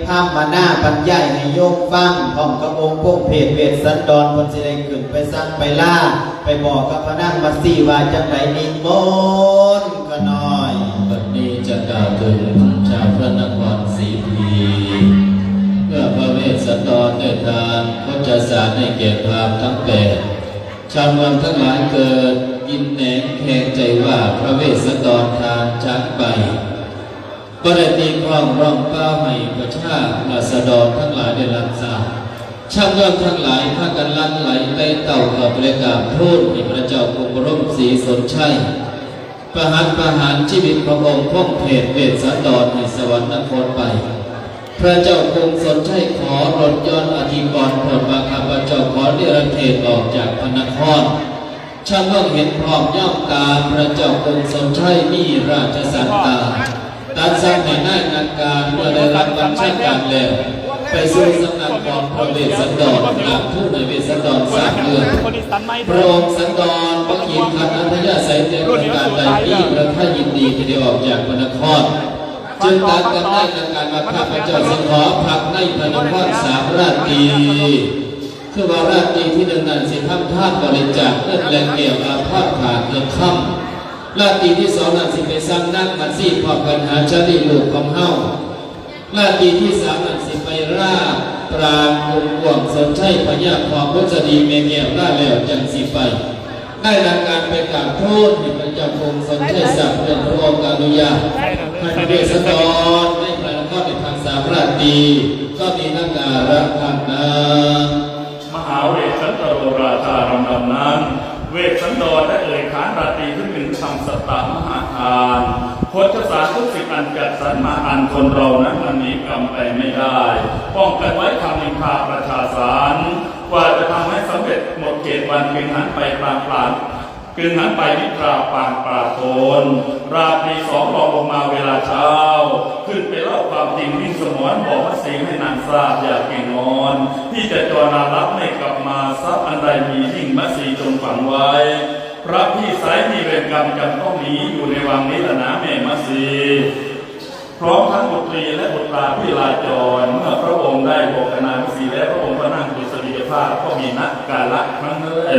พามมานาบรรยายให้โยมฟัง พร้อมกับองค์พงเพศเวสสันดร เพิ่นสิได้ขึ้นไปสั่งไปลา ไปบอกกับพระนางมัตสีว่าจังใด นิมนต์ขะน้อย บัดนี้จะกล่าวถึงชาวพระนครศรีพี เมื่อพระเวสสันดรได้ทานโภชสารให้แก่พราหมณ์ทั้งแปด ชาวเมืองทั้งหลายเกิดยินแหนงแคลงใจว่าพระเวสสันดรทานช้างไป บ่ได้ตีของน้องเปล่าให้ประชาราษฎรทั้งหลายได้รับทราบ ชาวเมืองทั้งหลายพากันหลั่งไหลไต่เต้าเข้าไปกราบทูลให้พระเจ้ากรมบรมศรีสนชัย ประหารประหารชีวิตพระองค์พงเพศเวสสันดรให้สวรรคตไป พระเจ้ากรุงสนชัยขอลดหย่อนอธิกรณ์โทษว่าข้าพเจ้าขอนิรเทศออกจากพระนคร ชาวเมืองเห็นพร้อมยอมตามพระเจ้ากรุงสนชัยมีราชสันตา ตัดสั่งให้นายนาการเมื่อได้รับบัญชาการแล้ว ไปสู่สำนักของพระเวสสันดร กราบทูลให้เวสสันดรทราบเรื่อง พระองค์สันดรบ่ขีดขัดอัธยาศัยแต่ประการใด มีพระทัยยินดีที่ได้ออกจากพระนคร จึงตรัสกับนายนาการว่า ข้าพเจ้าสิขอพักในพระนครสามราตรี คือว่าราตรีที่หนึ่งนั้นสิทำทานบริจาคเงินและแก้วอาภรณ์ผ้าเครื่องคำ ราตรีที่สองนั้นสิไปสั่งนางมัตสีพร้อมกันหาชาลีลูกของเฮา ราตรีที่สามนั้นสิไปราบปรางกรุงกวางสนชัยพญาของมุจดีแม่แก้วลาแล้วจังสิไป ได้รับการไปกราบทูลให้พระเจ้ากรุงสนชัยทราบเรื่องพระองค์อนุญาตให้พระเวสสันดรในพระนครในทางสามราตรี ก็มีนักการะทางนั้น มหาเวสสันตโรราชาลำดับนั้น เวสสันดรได้เอ่ยขานราตรีที่หนึ่งทำสัตตามหาทาน โคจรสารทุกสิ่งอันจัดสรรมาอันคนเรานั้นมันหนีกรรมไปไม่ได้ ป้องกันไว้ทำนินทาประชาสาร กว่าจะทำให้สำเร็จหมดเขตวันจึงหันไปปรางปราดจึงหันไปนิทราปางปราดโทน ราตรีสองรองลงมาเวลาเช้า ขึ้นไปเล่าความจริงมิ่งสมรบอกมัตสีให้นางทราบอย่าเก่งงอน ที่จะจรอาลับไม่กลับมาทรัพย์อันใดมียิ่งมัตสีจงฝังไว้ พระพี่ไซร้มีเวรกรรมจำต้องหนีอยู่ในวังนี้ละนาแม่มัตสี พร้อมทั้งบุตรีและบุตราพิลาจร เมื่อพระองค์ได้บอกกับนางมัตสีแล้วพระองค์ก็นั่งดุษฎียภาพก็มีนักกาละครั้งนั้นแล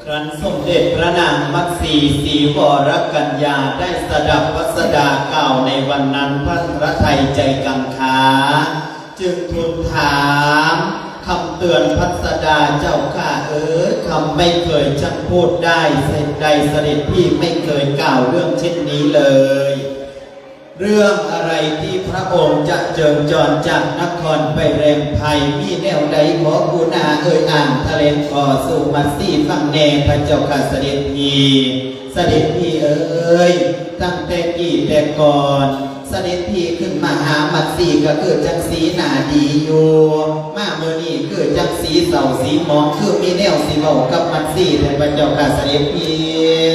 ครั้นสมเด็จพระนางมัตสีศรีวรกัญญาได้สดับวัสดากล่าวในวันนั้นพระทัยใจกังขา จึงทูลถามคำเตือนพัสดาเจ้าข้าเอ๋ยคำไม่เคยช่างพูดได้เสด็จใดเสด็จพี่ไม่เคยกล่าวเรื่องเช่นนี้เลย เรื่องอะไรที่พระองค์จะเจิญจรจากนครไปแรมไพรมีแนวใดขอกุณาเอ่ยอ่านแถลงขอสู่มัตสีฟังแน่พระเจ้าข้าเสด็จพี่ เสด็จพี่เอ๋ยตั้งแต่กี้แต่ก่อน เสด็จพี่ขึ้นมาหามัตสีก็คือจังสีหน้าดีอยู่ มาเมื่อนี้คือจังสีเศร้าสีหมองคือมีแนวสิเว้ากับมัตสีแต่พระเจ้าข้าเสด็จพี่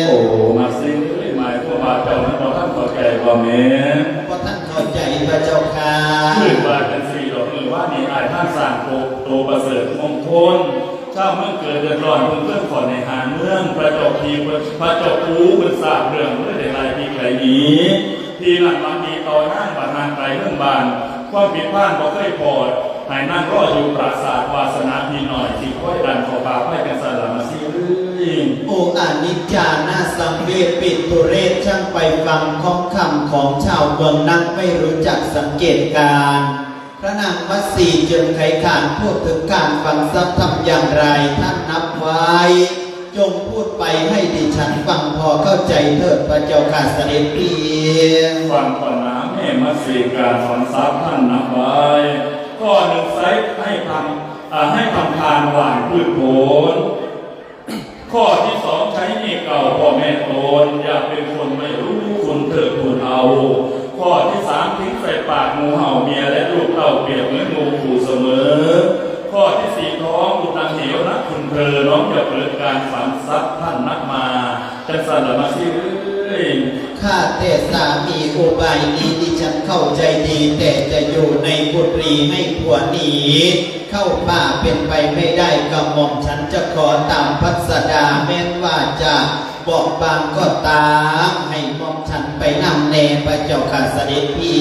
โอ้มัตสีเอ้ยหมายความว่าเจ้านั้นบ่ทันเข้าใจบ่แม่น บ่ทันเข้าใจพระเจ้าข้า คือว่าจังสีดอกมือว่านี่อ้ายท่านสร้างโตโตประเสริฐมงคล ชาวเมืองเกิดเดือดร้อนเพิ่นเพิ่นขอในหาเมืองพระเจ้าพีพระเจ้าปูเพิ่นทราบเรื่องเพิ่นได้ไล่พีไล่หนีพีนั่นหวังดีต่อนางบัดนางไกลเมืองบ้านความผิดพลาดบ่เคยพอดให้นางรออยู่ปราสาทวาสนาพีหน่อยสิค่อยดันขอปาไพ่กันสารมาซีเอ้ย โออนิจจานาสังเวชปิดตุเรศช่างไปฟังข้องคำของชาวเมืองนักไม่รู้จักสังเกตการณ์ พระนางมัตสีจึงไขขานพูดถึงการฝังทรัพย์ทำอย่างไรท่านนับไว้ จงพูดไปให้ดิฉันฟังพอเข้าใจเถิดพระเจ้าข้าเสด็จพี่ ฟังก่อนนะแม่มัตสีการฝังทรัพย์ท่านนับไว้ ข้อหนึ่งไซร้ให้ทำอ่าให้ทำทานหว่านพืชผล ข้อที่สองใช้หนี้เก่าพ่อแม่ตนอย่าเป็นคนไม่รู้คุณเถิดคุณเอา ข้อที่สามทิ้งใส่ปากงูเห่าเมียและลูกเต้าเปรียบเหมือนงูคู่เสมอ ข้อที่สี่ท้องอุดตังเหวนักคุณเธอน้องอย่าเผลอการฝันทรัพย์ท่านนักมาจังสันละมาสิเอ้ย ข้าแต่สามีอุบายนี้ดิฉันเข้าใจดีแต่จะอยู่ในบุตรีให้ผัวหนี เข้าป่าเป็นไปไม่ได้กระหม่อมฉันจะขอตามพัสดาแม้นว่าจะบอกบางก็ตามให้หม่อมฉันไปนำแน่พระเจ้าข้าเสด็จพี่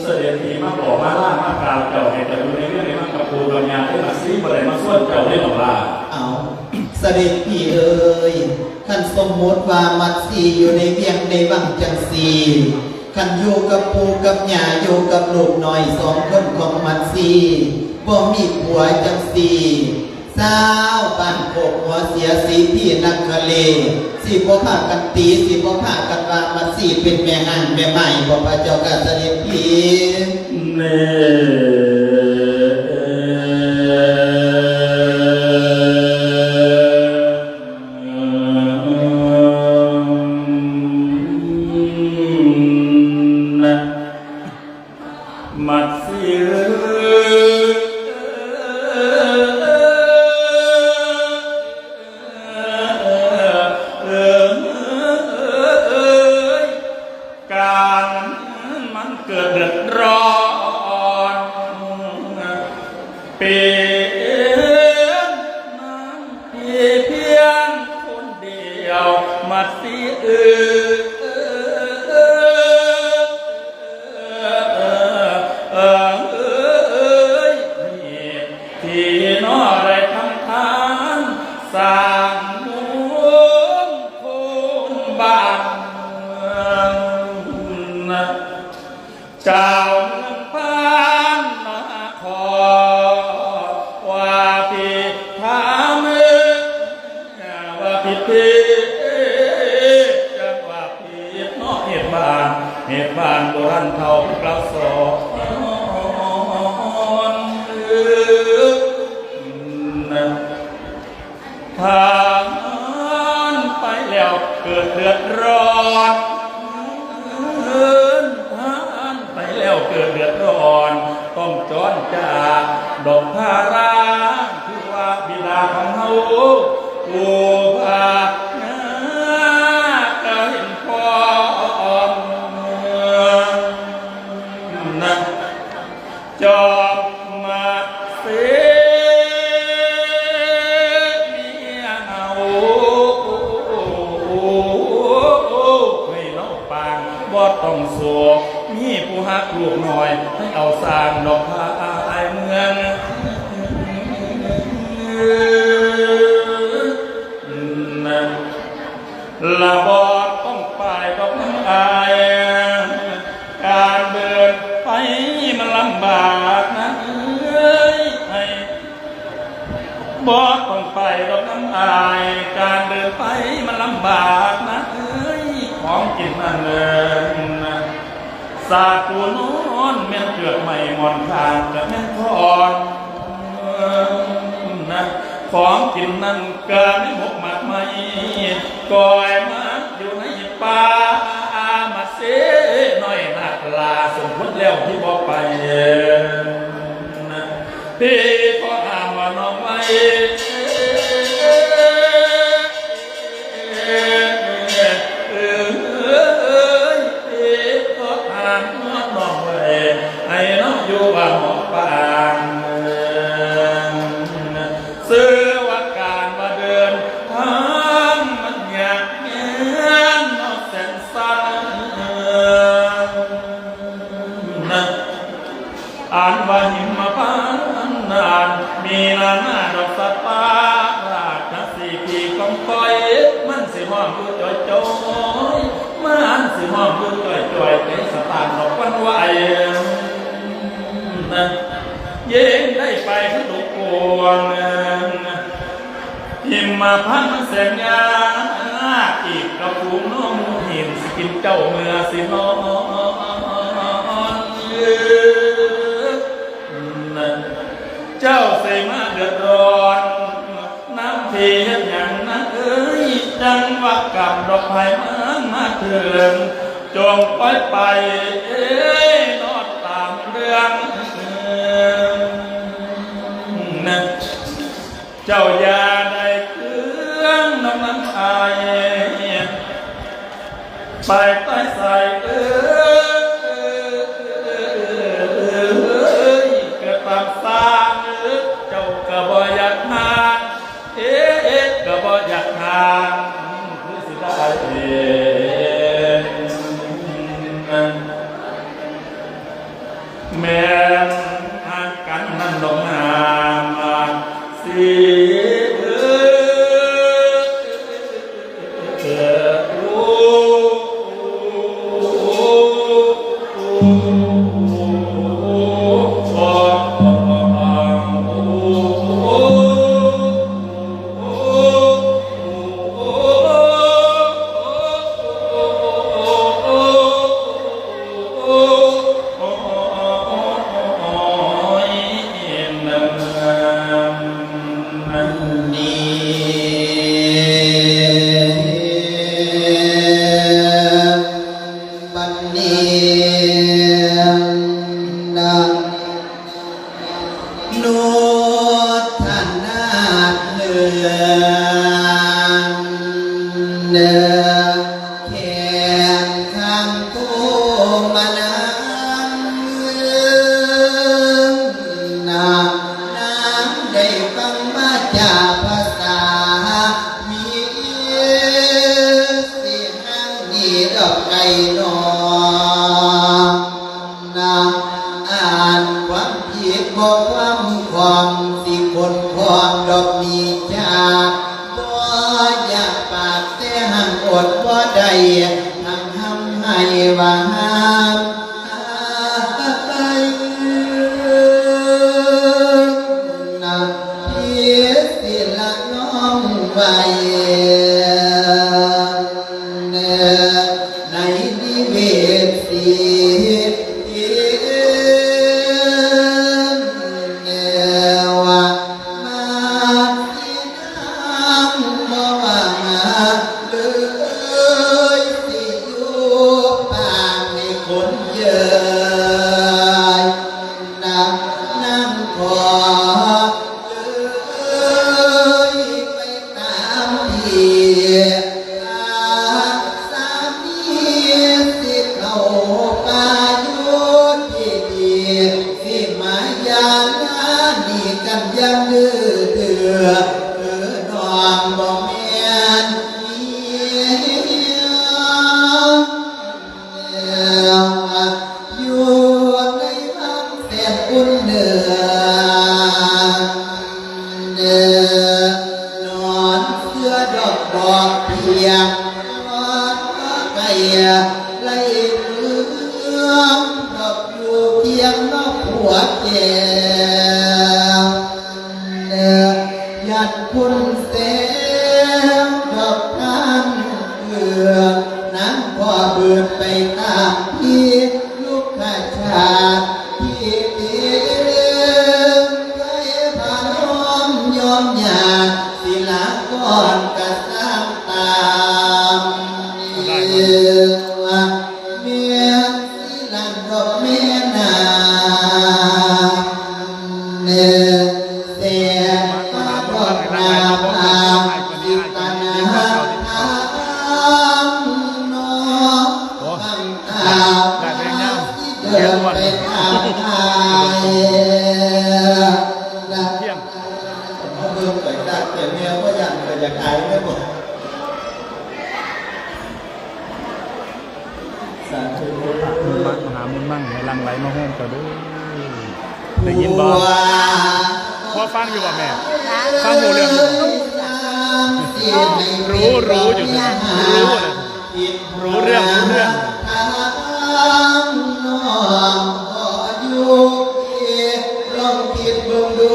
เสด็จพี่มาบอกมาล่ามากล่าวเจ้าให้เจ้าอยู่ในเรื่องในมังกรภูรมยาได้มาซีบ่ได้มาส่วนเจ้าได้หรอกล่ะ เอา เสด็จพี่เอ๋ยคันสมมติว่ามัตสีอยู่ในเวียงในวังจังสีคันอยู่กับปู่กับย่าอยู่กับลูกน้อยสองคนของมัตสีบ่มีผัวจังสีสาวบ้านโคกหัวเสียสีพี่นักขเลสิบ่พากันตีสิบ่พากันว่ามัตสีเป็นแม่ห้างแม่ไม้บ่พระเจ้าข้าเสด็จพี่ เน สร้างมงคลบ้านเมือง เจ้าเมืองพานนคร ว่าผิดถามเอ่ย ว่าผิดผิด จังว่าผิดเนาะ เหตุบ้าน เหตุบ้านบ่ทันเฒ่า กลับสอน ผ่านไปแล้วเกิดเดือดร้อน ผ่านไปแล้วเกิดเดือดร้อน ต้องจรจากดอกพารา คือว่าบิดาของเฮา ผู้พา กะเห็นพร้อม นะ จอมมาเสเมียเอา ให้น้องปางบ่ต้องโศก มีผู้ฮักลูกน้อย ให้เอาสร้างดอกพายเมือง นะ ละบ่ต้องไปดอกน้ำอาย การเดินไปมันลำบากนะเอ้ย บ่ต้องไปดอกน้ำอาย การเดินไปมันลำบากนะเอ้ย ของกินนั่นเอิ้นนะ สาปูนอนแม่นเกือกไม้หมอนข้างกะแม่นทอนนะ ของกินนั่นกะแม่นหมกหมากไม้ ก้อยมาอยู่ในป่า มาเสน้อยนักลา สมควรแล้วที่บ่ไปนะ พี่ขอห้ามว่าน้องไว้ เอ้ย พี่ขอห้ามว่าน้องไว้ ให้น้องอยู่บ้านหมอปาง เสื้อว่าการว่าเดินทางมันยากแง่นเนาะแสนสันนะ อันว่าหิมพานต์นั้น มีนานาดอกสัตว์ป่า ราชสีห์ผีกองกอย มันสิห้องอยู่จ่อยๆ มันสิห้องอยู่จ่อยๆ ใจสตางค์ดอกวันไหวนะ เย็นได้ไปคือดอกบัว หิมพานต์มันแสนยาก อีกกะฝูงน้องหมูหิน สิกินเจ้าเมื่อสินอน เจ้าสิมาเดือดร้อน นำพี่เฮ็ดหยังนะเอ้ย จังว่ากำดอกไม้มันมาเถิง จงปล่อยไป เอ้ย นอนตามเรื่อง เจ้าอย่าได้เคืองน้ำน้ำอาย ไปใต้ใส่เอ้ย กะตามสร้างเอ้ย เจ้ากะบ่อยากห่าง เอ๊ะ กะบ่อยากห่าง คือสิได้เอง แม่นฮักกันนั่นดอกนามสิเออ บัดนี้นะ นุทนาเถิงเด้อแขนคำผู้มานำนะ นางได้ฟังมาจากภาษามี สิหังดีดอกไก่นอนนะ อ่านความผิดบ่ความความสิคนความดอกมีจาก ใจทั้งห้ำให้ว่าห้ามหายนะพี่สิละน้องไว้ ในนิเวศสีแนวมาสินางบ่ว่ามาเลยสิอยู่ปางในคนเยย นางนางขอเอ้ยไปตามที่สามีสิเข้าป่าอยู่ที่ดีสิมายาลาดีกันอยังดื้อเดือเออน้องบ่แม่นเมีย อยู่ในวังแสนอุ่นเนืองเดินนอนเสื้อดอกบอกเพียงนอนไก่ไล่เมืองดอกอยู่เพียงนอกหัวแก้ว เลิกยัดคุณแสงดอกทานเอือนั้นพ่อเบิดไปตามที่ลูกข้าชาติที่เต็มใจพาน้อมยอมยาศิลาก่อนกระสร้างตามเอว แม่นสิลังดอกแม่นาเนอแสนฟ้าดอกนาพาสิตานาทางนอกตั้งตาพาสิเดินไปทางไทยนะ เขาเบิ่งไปจากแต่แนวว่าอย่างไรจะขายไม่หมด สาธุ พระมุนมังมหามุนมังให้หลั่งไหลมาโฮมเจ้าเด้อ ได้ยินบ่ พอฟังอยู่บ่แม่ ฟังรู้เรื่องอยู่บ่ รู้ รู้อยู่นะ รู้นะ รู้เรื่อง รู้เรื่อง ถามน้องขออยู่ ลองคิดเบิ่งดู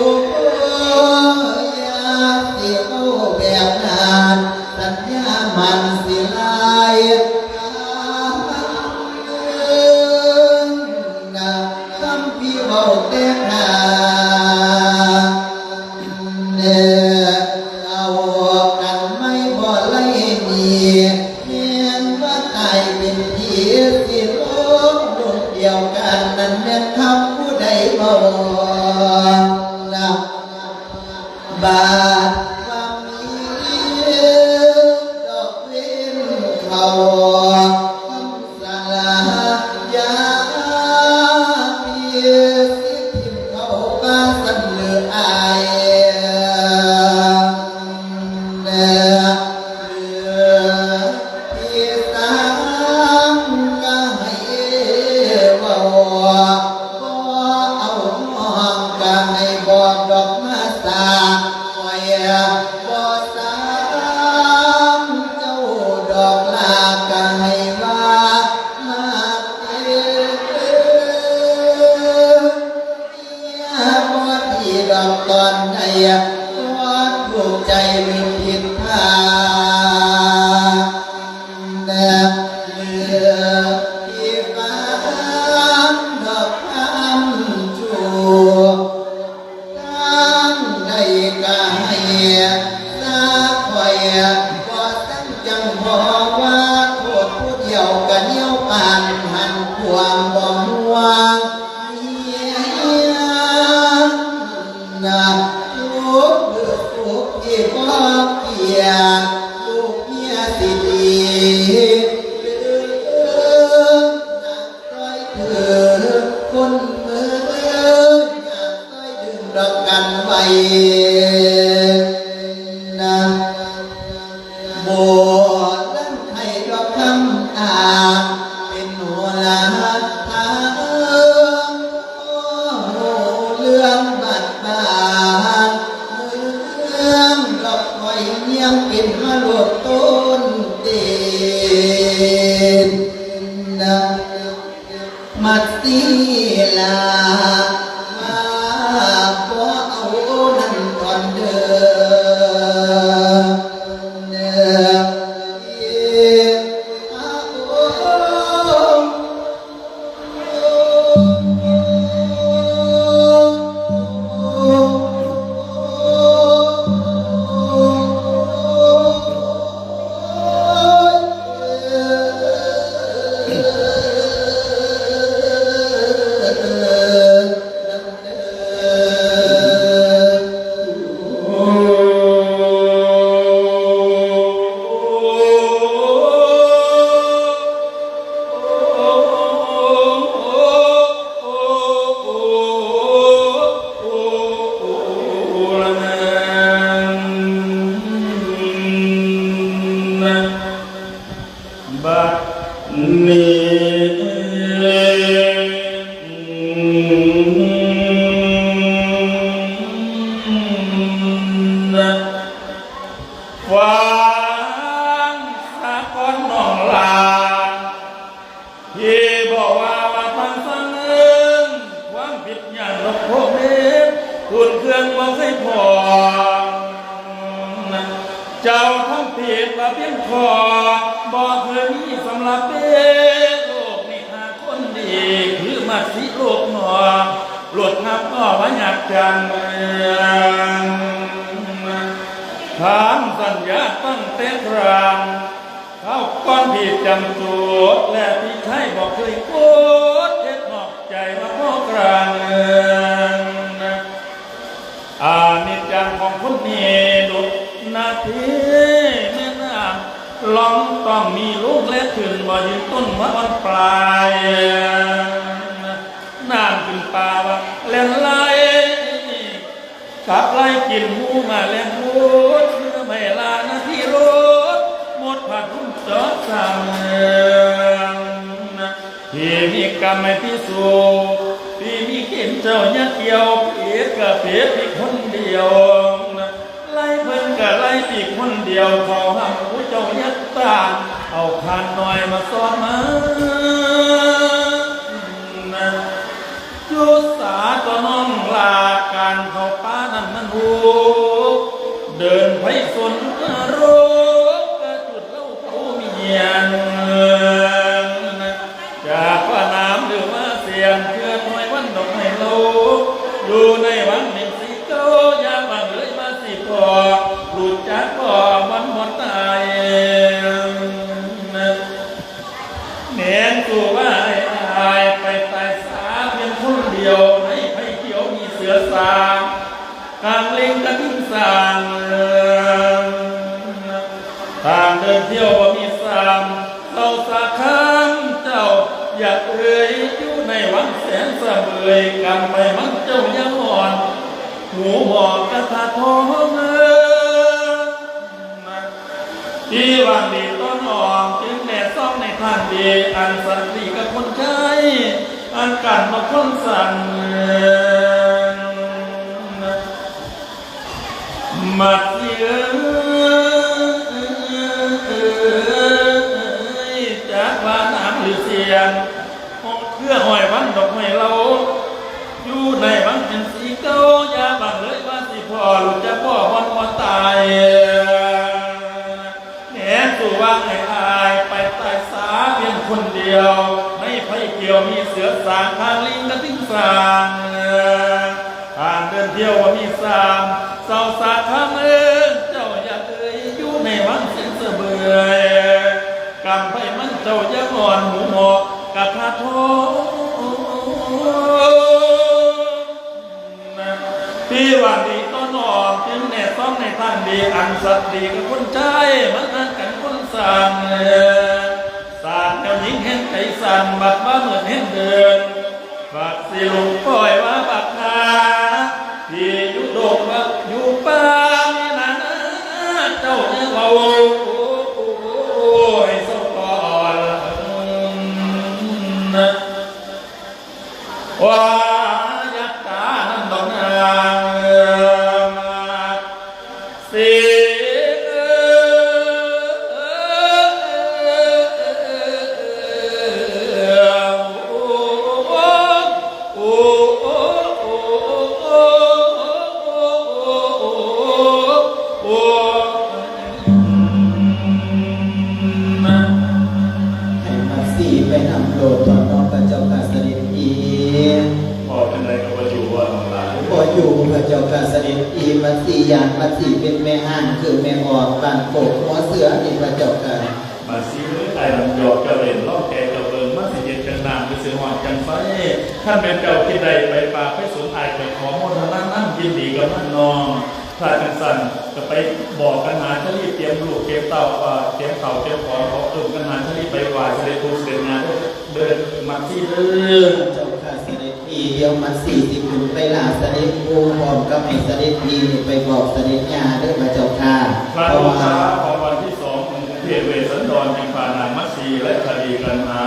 อย่าสิเอาแบบนั้น สัญญามันสิหลาย นะคำพี่เว้าแต่ข้าเด้อ เอากันไม่บ่ไล่หนี แม่นว่าตายเป็นผีสิลงดวงเดียวกัน นั้นแม่นคำผู้ใดเว้านะ บาดว่ามีดอกเล่นเขา สลายาพิสิทธิ์ทิมเข้าป่าสันเหลืออายแน่เหลือที่สามก็ให้เว้า บ่เอาน้องก็ให้บอกดอกมาสาคอยบ่สามเจ้าดอกลาก็ให้ว่ามาเถิด เมียบ่ดีดอกตอนใด บ่ถูกใจหรือผิดทางแน่เหลือที่ฟังดอกคำจูบ ทางใดก็ให้สาคอย บ่สั่งจังบ่ว่าโทษผู้เดียวก็เหนียวปานหันความบ่ห่วงเมียนะ ทุกข์หรือสุขที่บ่เกียรติลูกเมียสิดีหรือ ซอยถือคนเมืออยากซอยดึงดอกกันไว้นะ โบราณไทยดอกคำตางเป็นหัวหลาทางเรื่องบัดบาดเมืองดอกคอยเยี่ยมเป็นมรดกต้นเต สิลา มาบ่เอานั่นก่อนเด้อ เด้อ บัดนี้นะ ฟังสะก่อนน้องหลาน ที่บอกว่า ว่าทางสร้างเอิ้น ความผิดอย่างนกโพเมฆ คุณเครื่องบ่เคยพอ เจ้าทำผิดว่าเพียงพอ บ่เคยมีสำหรับเด้ โลกนี้หาคนดี คือมักสิโลกหนอ หลุดนับก็ว่าอยากจัง ทำสัญญาตั้งแต่ครั้ง เขาก่อนที่จำจุด และพี่ชายบอกเคยโกรธเฮ็ดนอกใจมาพอกลาง อานิจจังของคนนี้ดุจนาทีแม่น้ำ ล่องต้องมีลูกและขึ้นบ่ยืนต้นมาอ่อนปลาย น้ำขึ้นป่าว่าแล่นไหล กับไหลกินหมูมาแล่นหมด เมื่อไม่ลานาทีรถ หมดผัดรุ่นจอดสามเมือง ที่มีกรรมไม่พิสูจน์ ที่มีเข็นเจ้ายัดเกี่ยว เพียกกะเพียกที่คนเดียว ไล่เพิ่นกะไล่ที่คนเดียว เขาห้ามผู้เจ้ายัดตาน เอาคานน้อยมาซ้อนมา จุสาตัวน้องลา การเข้าป่านั้นมันหู เดินไปสนนรก กะจุดเล่าเขาเมียน จากว่าน้ำหรือว่าเสียง เพื่อถอยวันดอกไม้โลก อยู่ในวังหนึ่งสีเก้า อย่าบังเลยมาสิพอ หลุดจากบ่อวันบ่ตาย แม่นสู่ว่าไอ้อายไปตายสาเพียงคนเดียว ในไผ่เขียวมีเสือสาง กลางเล็งกระทิงสาง ทางเดินเที่ยวบ่มีสาม เศร้าสาคามเจ้า อย่าเอ่ยอยู่ในวังแสนสะเบย กำไปมันเจ้ายังอ่อน หูหมอกกระทาทองเอ่ย ที่หวังดีต้อนออม จึงแลซ่องในทางดี อันสันติกับคนใช้ อันกันมาคนสั่น มัดเยื้อจากว่าน้ำหรือเสียง เพื่อห้อยวันดอกไม้เรา อยู่ในวังเป็นสีเก้า อย่าบังเลยว่าสิพ่อ ลูกจะพ่อวันมาตาย แหมสู่ว่าไอ้อายไปตายสาเพียงคนเดียว ในไผ่เกี่ยวมีเสือสาง ทางลิงกระทิงสาง ทางเดินเที่ยวว่ามีสาม เศร้าสาคามเอิ้นเจ้าอย่าเอ่ย อยู่ในวังเสียงเสบย กำไปมันเจ้าอย่าอ่อน หมูหมอกกระทาทอง ที่ว่าดีต้อนออม จึงแน่ซ้อมในทางดี อันสัตว์ดีกับคนใช้ มันหักกันคนสั่น สาดแนวยิงแห่งใจสั่น บัดว่าเหมือนเห็นเดิน บักสิลงปล่อยว่าบักนา ที่อยู่ดงบักอยู่ป่า มีนานาเจ้ายังเว้า ให้เศร้าก่อน ว่ายักษ์ตานั่นดอกนางสิ มัดสีย่านมัดสีเป็นแม่ฮ้างคือแม่ออกบ้านโคกหัวเสือนี่พระเจ้าค่ะ มัดสีเอ้ย อ้ายลำหยอกเจ้าเล่น ลองแกะเจ้าเบิ่ง มันสิเย็นจั่งน้ำ หรือสิฮ้อนจั่งไฟ คันแม่นเจ้าคิดได้ไปป่าไปสวน อ้ายก็ขอโมทนานำ ยินดีกับมันน้อง ถ้าจั่งซั้นก็ไปบอกกันหาชะลีเตรียมลูกเตรียมเต้า เอ่อ เตรียมข้าวเตรียมของ ขอเอิ้นกันหาชะลีไปไหว้เสด็จปู่เสด็จย่าเด้อ เด้อ มัดสีเด้อ เจ้าค่ะเสด็จพี่ เดี๋ยวมัดสีสิขึ้นไปลาเสด็จปู่ พร้อมกับให้เสด็จพี่นี่ไปบอกเสด็จย่าเด้อพระเจ้าค่ะ พระ เพราะว่า โอชาของวันที่สองของกรุงเทพเวสสันดร จึงพานางมัดสีและชะลีกันหา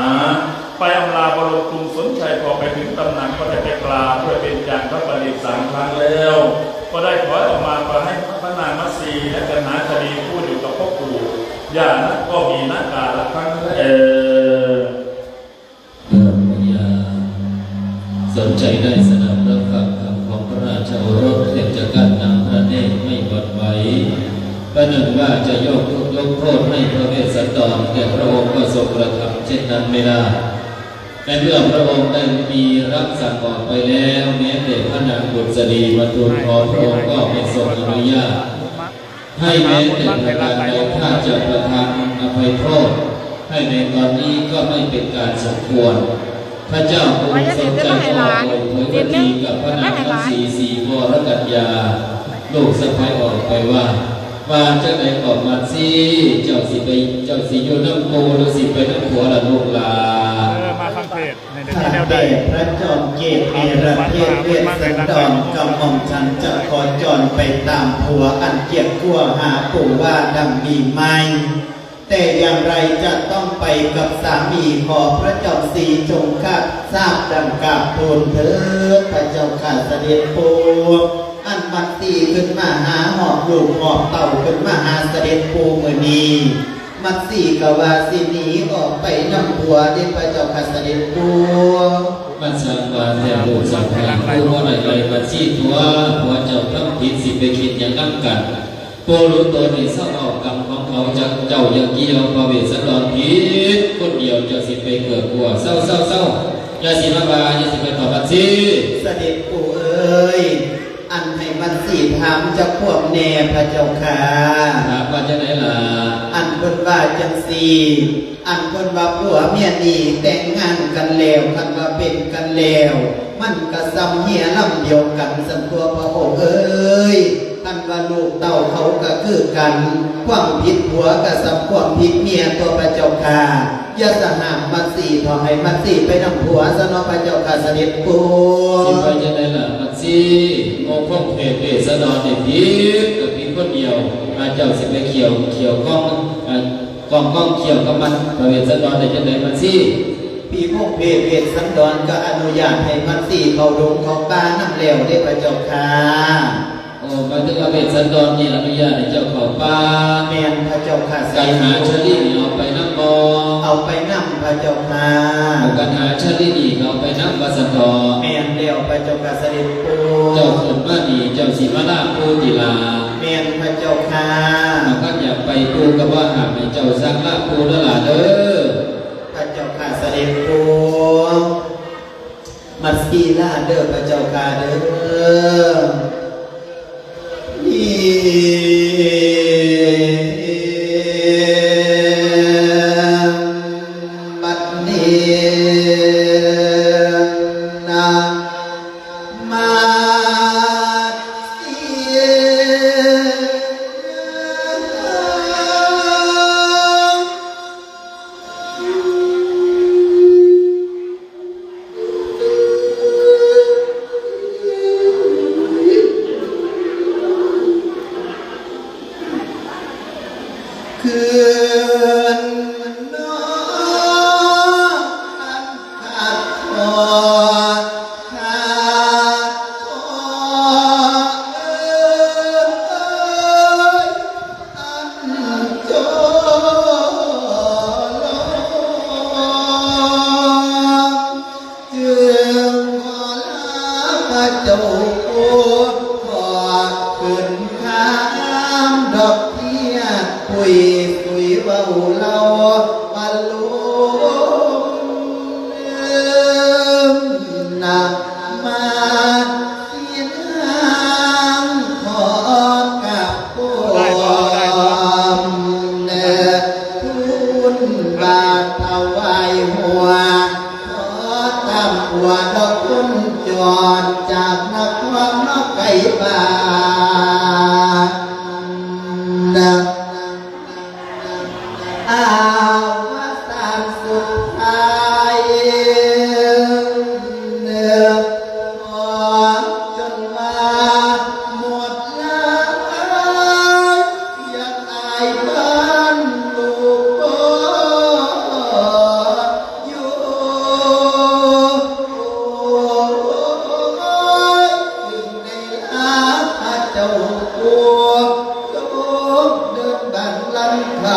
ไปอำลาบรมครูสนชัย พอไปถึงตำหนักก็ได้ไปกราบด้วยเบญจางคประดิษฐ์สามครั้งแล้ว ก็ได้ถอยออกมา ก็ให้พระนางมัดสีและกันหาชะลีพูดอยู่กับพ่อปู่ ย่านั้นก็มีหน้ากาละครั้งแรก เริ่มพยา สนใจได้สดับรับฟังคำของพระราชโอรส เพียงจะกั้นน้ำพระเนตรไม่หวั่นไหว ประหนึ่งว่าจะยก ยกโทษให้พระเวสสันดร แต่พระองค์ก็ทรงกระทำเช่นนั้นไม่ได้ ในเมื่อพระองค์ได้มีรับสั่งออกไปแล้ว แม้แต่พระนางบุษรีมาทูลขอพระองค์ก็ไม่ทรงอนุญาต ให้แม้แต่ประการใด ถ้าจะประทานอภัยโทษ ให้ในตอนนี้ก็ไม่เป็นการสมควร พระเจ้าทรงสนใจออกเปิดเผยบัญชีกับพระนางมัสีสีวรกัญญา ลูกสะใภ้ออกไปว่า ว่าจั่งใดก็มัดสี เจ้าสิไป เจ้าสิอยู่นำปู่หรือสิไปนำผัวล่ะลูกหลาน เออ มาฟังเทศน์ ให้ได้มีแนวได้ ข้าแต่พระจอมเกศเนรเทศเวสสันดร กระหม่อมฉันจะขอจรไปตามผัวอันเกียจกลัวหาปู่ว่าดังมีไม่ แต่อย่างไรจะต้องไปกับสามี ขอพระจอมสีจงทราบดังกราบทูลเถิดพระเจ้าข้าเสด็จปู่ อันมัดสีขึ้นมาหาหอบลูกหอบเต้าขึ้นมาหาเสด็จปู่มื้อนี้ มัดสีก็ว่าสิหนีออกไปนำผัวเด้พระเจ้าข้าเสด็จปู่ มันสร้างว่าแต่ลูกสะใภ้ผู้บ่ได้ไล่มัดสีตัว ผัวเจ้าทำผิดสิไปคิดหยังนำกัน ปู่รู้ตัวนี่เศร้าเอากรรมของเขา จากเจ้าอย่าเกี่ยวพระเวสสันดรผิดคนเดียว เจ้าสิไปเกือกกลัว เศร้าเศร้าเศร้า อย่าสิมาว่า อย่าสิมาตอบมัดสี เสด็จปู่เอ๋ย อันให้มัดสีถามจักความแน่พระเจ้าค่ะ ถามว่าจั่งใดล่ะ อันเพิ่นว่าจั่งซี้ อันเพิ่นว่าผัวเมียนี่แต่งงานกันแล้ว คันว่าเป็นกันแล้ว มันก็ส่ำเฮียลำเดียวกันสันตัวพระองค์เอ๋ย คันว่าลูกเต้าเขาก็คือกัน ความผิดผัวก็ส่ำความผิดเมียตัวพระเจ้าค่ะ อย่าสะห้ามมัดสี ขอให้มัดสีไปนำผัวซะเนาะพระเจ้าค่ะเสด็จปู่ สิไปจั่งใดล่ะมัดสี โมพงเทพเวสสันดรนี่ผิดก็ผิดคนเดียว อาเจ้าสิไปเกี่ยว เกี่ยวข้อง อ่า ข้องข้องเกี่ยวกับมัน พระเวสสันดรได้จั่งใดมัดสี พี่พงเทพเวสสันดรก็อนุญาตให้มัดสีเข้าดงเข้าป่านำแล้วเด้พระเจ้าค่ะ โอ้ หมายถึงว่าเวสสันดรนี่อนุญาตให้เจ้าเข้าป่า แม่นพระเจ้าค่ะ กันหาชะลีนี่เอาไปนำบ่ เอาไปนำพระเจ้าค่ะ กันหาชะลีนี่ก็เอาไปนำว่าซั่นเถาะ แม่นแล้วพระเจ้าค่ะเสด็จปู่ เจ้าขึ้นมานี่เจ้าสิมาลาปู่ติล่ะ แม่นพระเจ้าค่ะ ถ้าคันอยากไปปู่ก็บ่ห้ามให้เจ้าซักลาปู่เด้อล่ะเด้อ พระเจ้าค่ะเสด็จปู่ มัดสีลาเด้อพระเจ้าค่ะเด้อ นี่ บัดนี้นะ มัดสี คืนนอนขัดคอ ขาดคอ เอ้ย อันโจร จึงขอลาพระเจ้าโอขอขึ้นข้ามดอกเทียนปุยปุย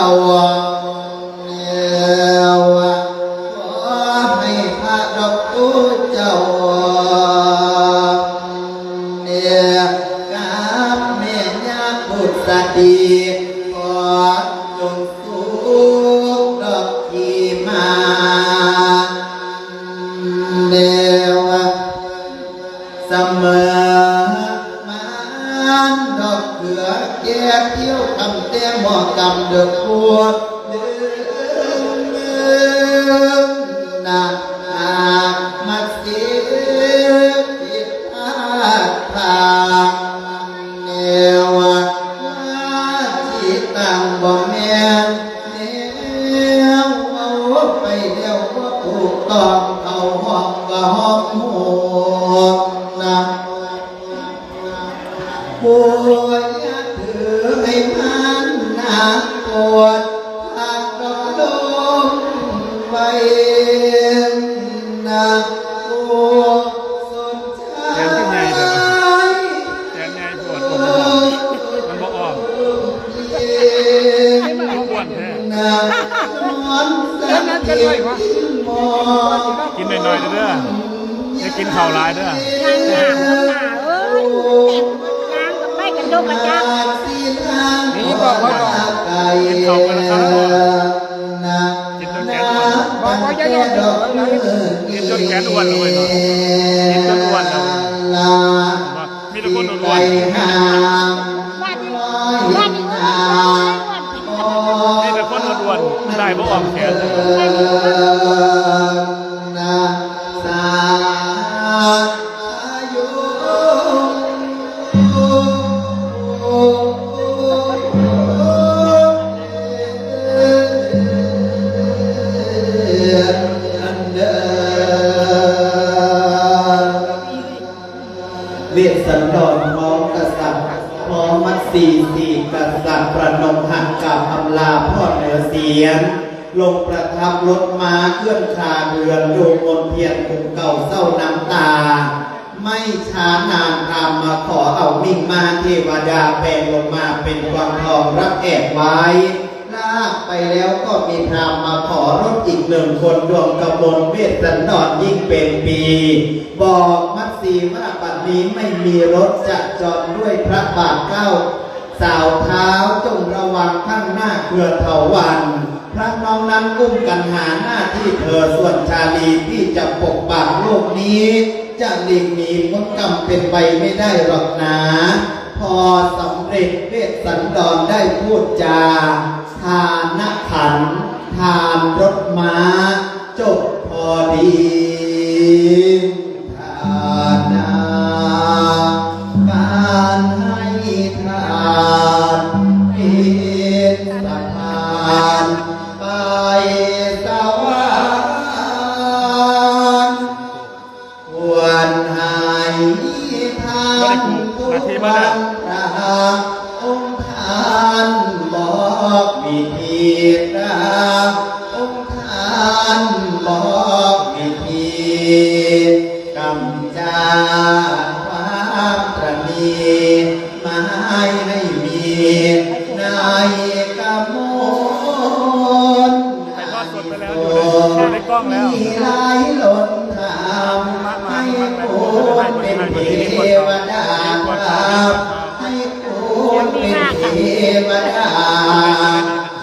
แล้วขอให้พระดอกตู้เจ้า เนี่ยกับแม่ย่าบุษดี ขอจงสุขดอกขีมา เดวะ เสมอมานดอกเขือแก่เที่ยวคำแต้มหมอกำเดือปวดเดินนาหากมาเสียผิดพลาดทางแนวว่าที่ตั้งบ่แม่น แล้วเอาไปแล้วบ่ถูกต้องเขาห้องก็ห้องโหดนะ ผู้อย่าถือให้มันหนักปวด หากดอกลงไว้นะ ผู้สนใจ แขนขึ้นใหญ่เด้อ แขนใหญ่ปวด มันบ่ออก อ้วนแท้ กินหน่อยๆเด้อ อย่ากินข้าวหลายเด้อ ย่างหน้าหน้าเอ้ย ย่างกับไปกันดกกระจัก นี่ก็พอดอก กินข้าวกันนะครับ กินจนแขนอ้วน บอกว่าอย่าหยอด กินจนแขนอ้วนเลยเนาะ กินจนอ้วนเลย มีแต่คนอ้วนๆ บ้านนี้ บ้านนี้ มีแต่คนอ้วนๆ ได้บ่ออมแขน สายุ เวสสันดรของกษัตริย์ พร้อมมัตสีสี่กษัตริย์ ประนมหัตถ์กราบอำลาพ่อเหนือเสียง ลงประทับรถม้าเคลื่อนคาเรือน ดูมนเทียนภูเขาเศร้าน้ำตา ไม่ช้านานพราหมณ์มาขอเอามิ่งมหาเทวดาแปลงลงมาเป็นกวางทองรับแอบไว้ ลากไปแล้วก็มีพราหมณ์มาขอรถอีกหนึ่งคน ดวงกมลเวสสันดรยิ่งเป็นปี บอกมัตสีว่าบัดนี้ไม่มีรถจะจรด้วยพระบาทเกล้า สาวเท้าจงระวังข้างหน้าเครือเถาวัลย์ พระน้องนั้นอุ้มกันหาหน้าที่เธอ ส่วนชาลีที่จะปกปักโลกนี้ จะหลีกหนีพ้นกรรมเป็นไปไม่ได้หรอกนา พอสำเร็จเวสสันดรได้พูดจา ทานขัน ทานรถม้า จบพอดี ทานา การให้ทาน เป็นสะพาน ไปสวรรค์ ควรให้ทานทุกวันพระ องค์ท่านบอกวิธีพระ องค์ท่านบอกวิธี กำจัดความตระหนี่ มาให้มีในกมล ถ่ายทอดสดไปแล้ว อยู่ในกล้องแล้ว มีหลายหนทาง ให้ผู้เป็นเทวดา ให้ผู้เป็นเทวดา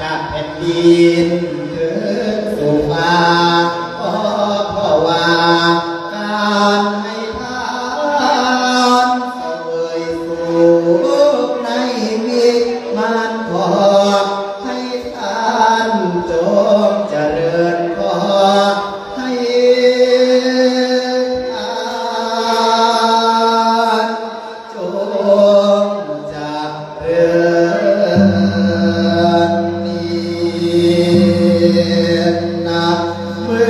จากแผ่นดินถึงสู่ฟ้า ก็เพราะว่าการให้ทานเสวยสุขในวิมาน ขอให้ท่านจงเจริญ ขอให้ท่าน จงเจริญนี้นะ มื้อ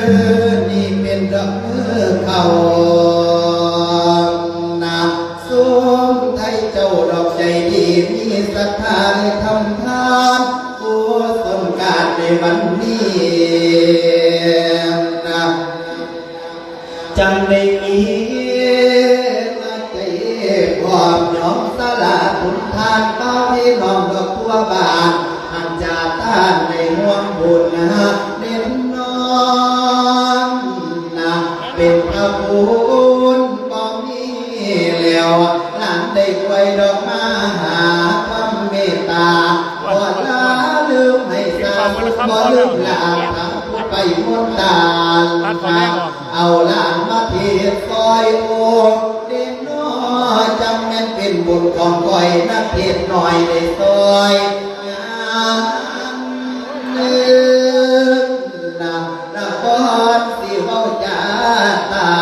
นี้เป็นดอกมื้อเข้านะ ซุมไทยเจ้าดอกใจดี มีศรัทธาได้ทำทานกุศลการในวันนี้นะ จังได้มีมาใจพร้อมยอมสละทุนทาน เป้าพี่น้องดอกทั่วบ้าน อันจะต้าน บ่ลืมหลานทั้งผู้ไปมนต์ตาน เอาหลานมาเทศซอยโอ เด่นน้อ จังแม่นเป็นบุญของข้อย นักเทศน้อยได้ซอยงานเดินนะ นครสิเว้าจาตา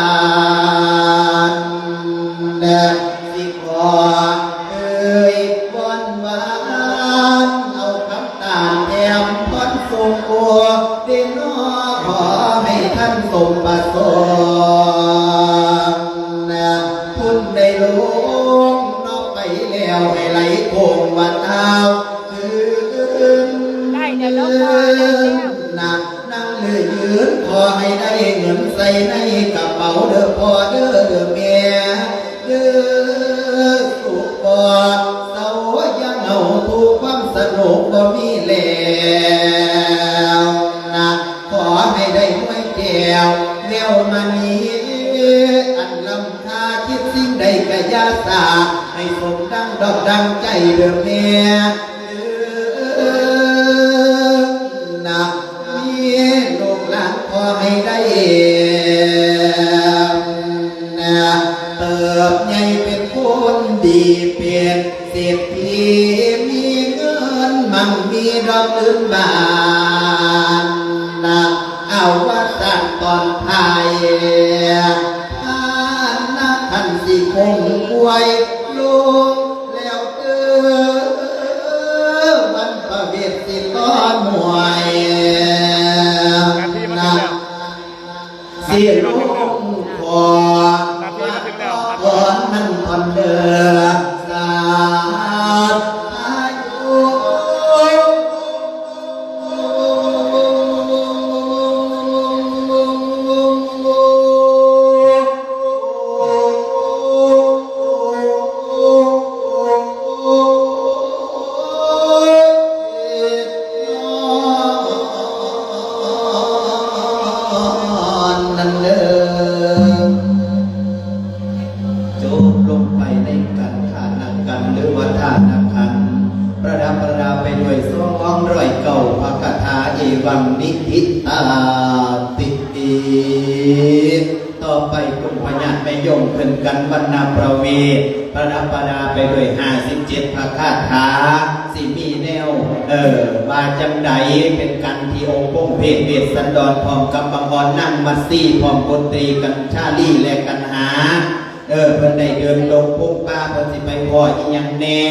น สิขอเอ่ยวอนหวาน เอาคำตานแถมพรส่งโอ เดนอ ขอให้ท่านสมประสงค์นะ ทุนได้ลงนอกไปแล้ว ให้ไหลคงวันเท้าคืน ได้เดี๋ยวลบมาเลยเนี่ย นะ นั่งเลยยืน ขอให้ได้เงินใส่ในกระเป๋าเด้อพ่อเด้อแม่เด้อ สุขบ่เศร้าอย่าเหงา ทุกข์ความสนุกบ่มีแล้วนะ ขอให้ได้หวยแก้วแววมณี อันล้ำค่า คิดสิ่งใดก็อย่าช้า ให้สมดังดอกดังใจเด้อแม่ เด้อนะ มีลูกหลานขอให้ได้นะ เติบใหญ่เป็นคนดี เป็นเศรษฐี มีเงินมั่งมีดอกอื่นบานนะ เอาว่าสันตอนไทย ท่านนะท่านสิคงอวยลงแล้วเด้อ วันประเวทสิต้อนหวยนะ สิลงขอ ขอนั้นก่อนเด้อ สาธุ นั่นเด้อ จบลงไปในกันทานักกัน หรือว่าทานักขัน ประดับประดาไปด้วยสองร้อยเก้าพระคาถา เอวังนิธิตาติติ ต่อไปคุณพญาแม่ยงเพิ่นกันวรรณประเวท ประดับประดาไปด้วยห้าสิบเจ็ดพระคาถา สิมีแนว เออ ว่าจังใด เป็นกันที่องค์พงเพศเวสสันดรพร้อมกับบังออนนางมัตสีพร้อมบนตรีกันชาลีและกันหา เออ เพิ่นได้เดินดงพงป่า เพิ่นสิไปพ้ออีหยังแน่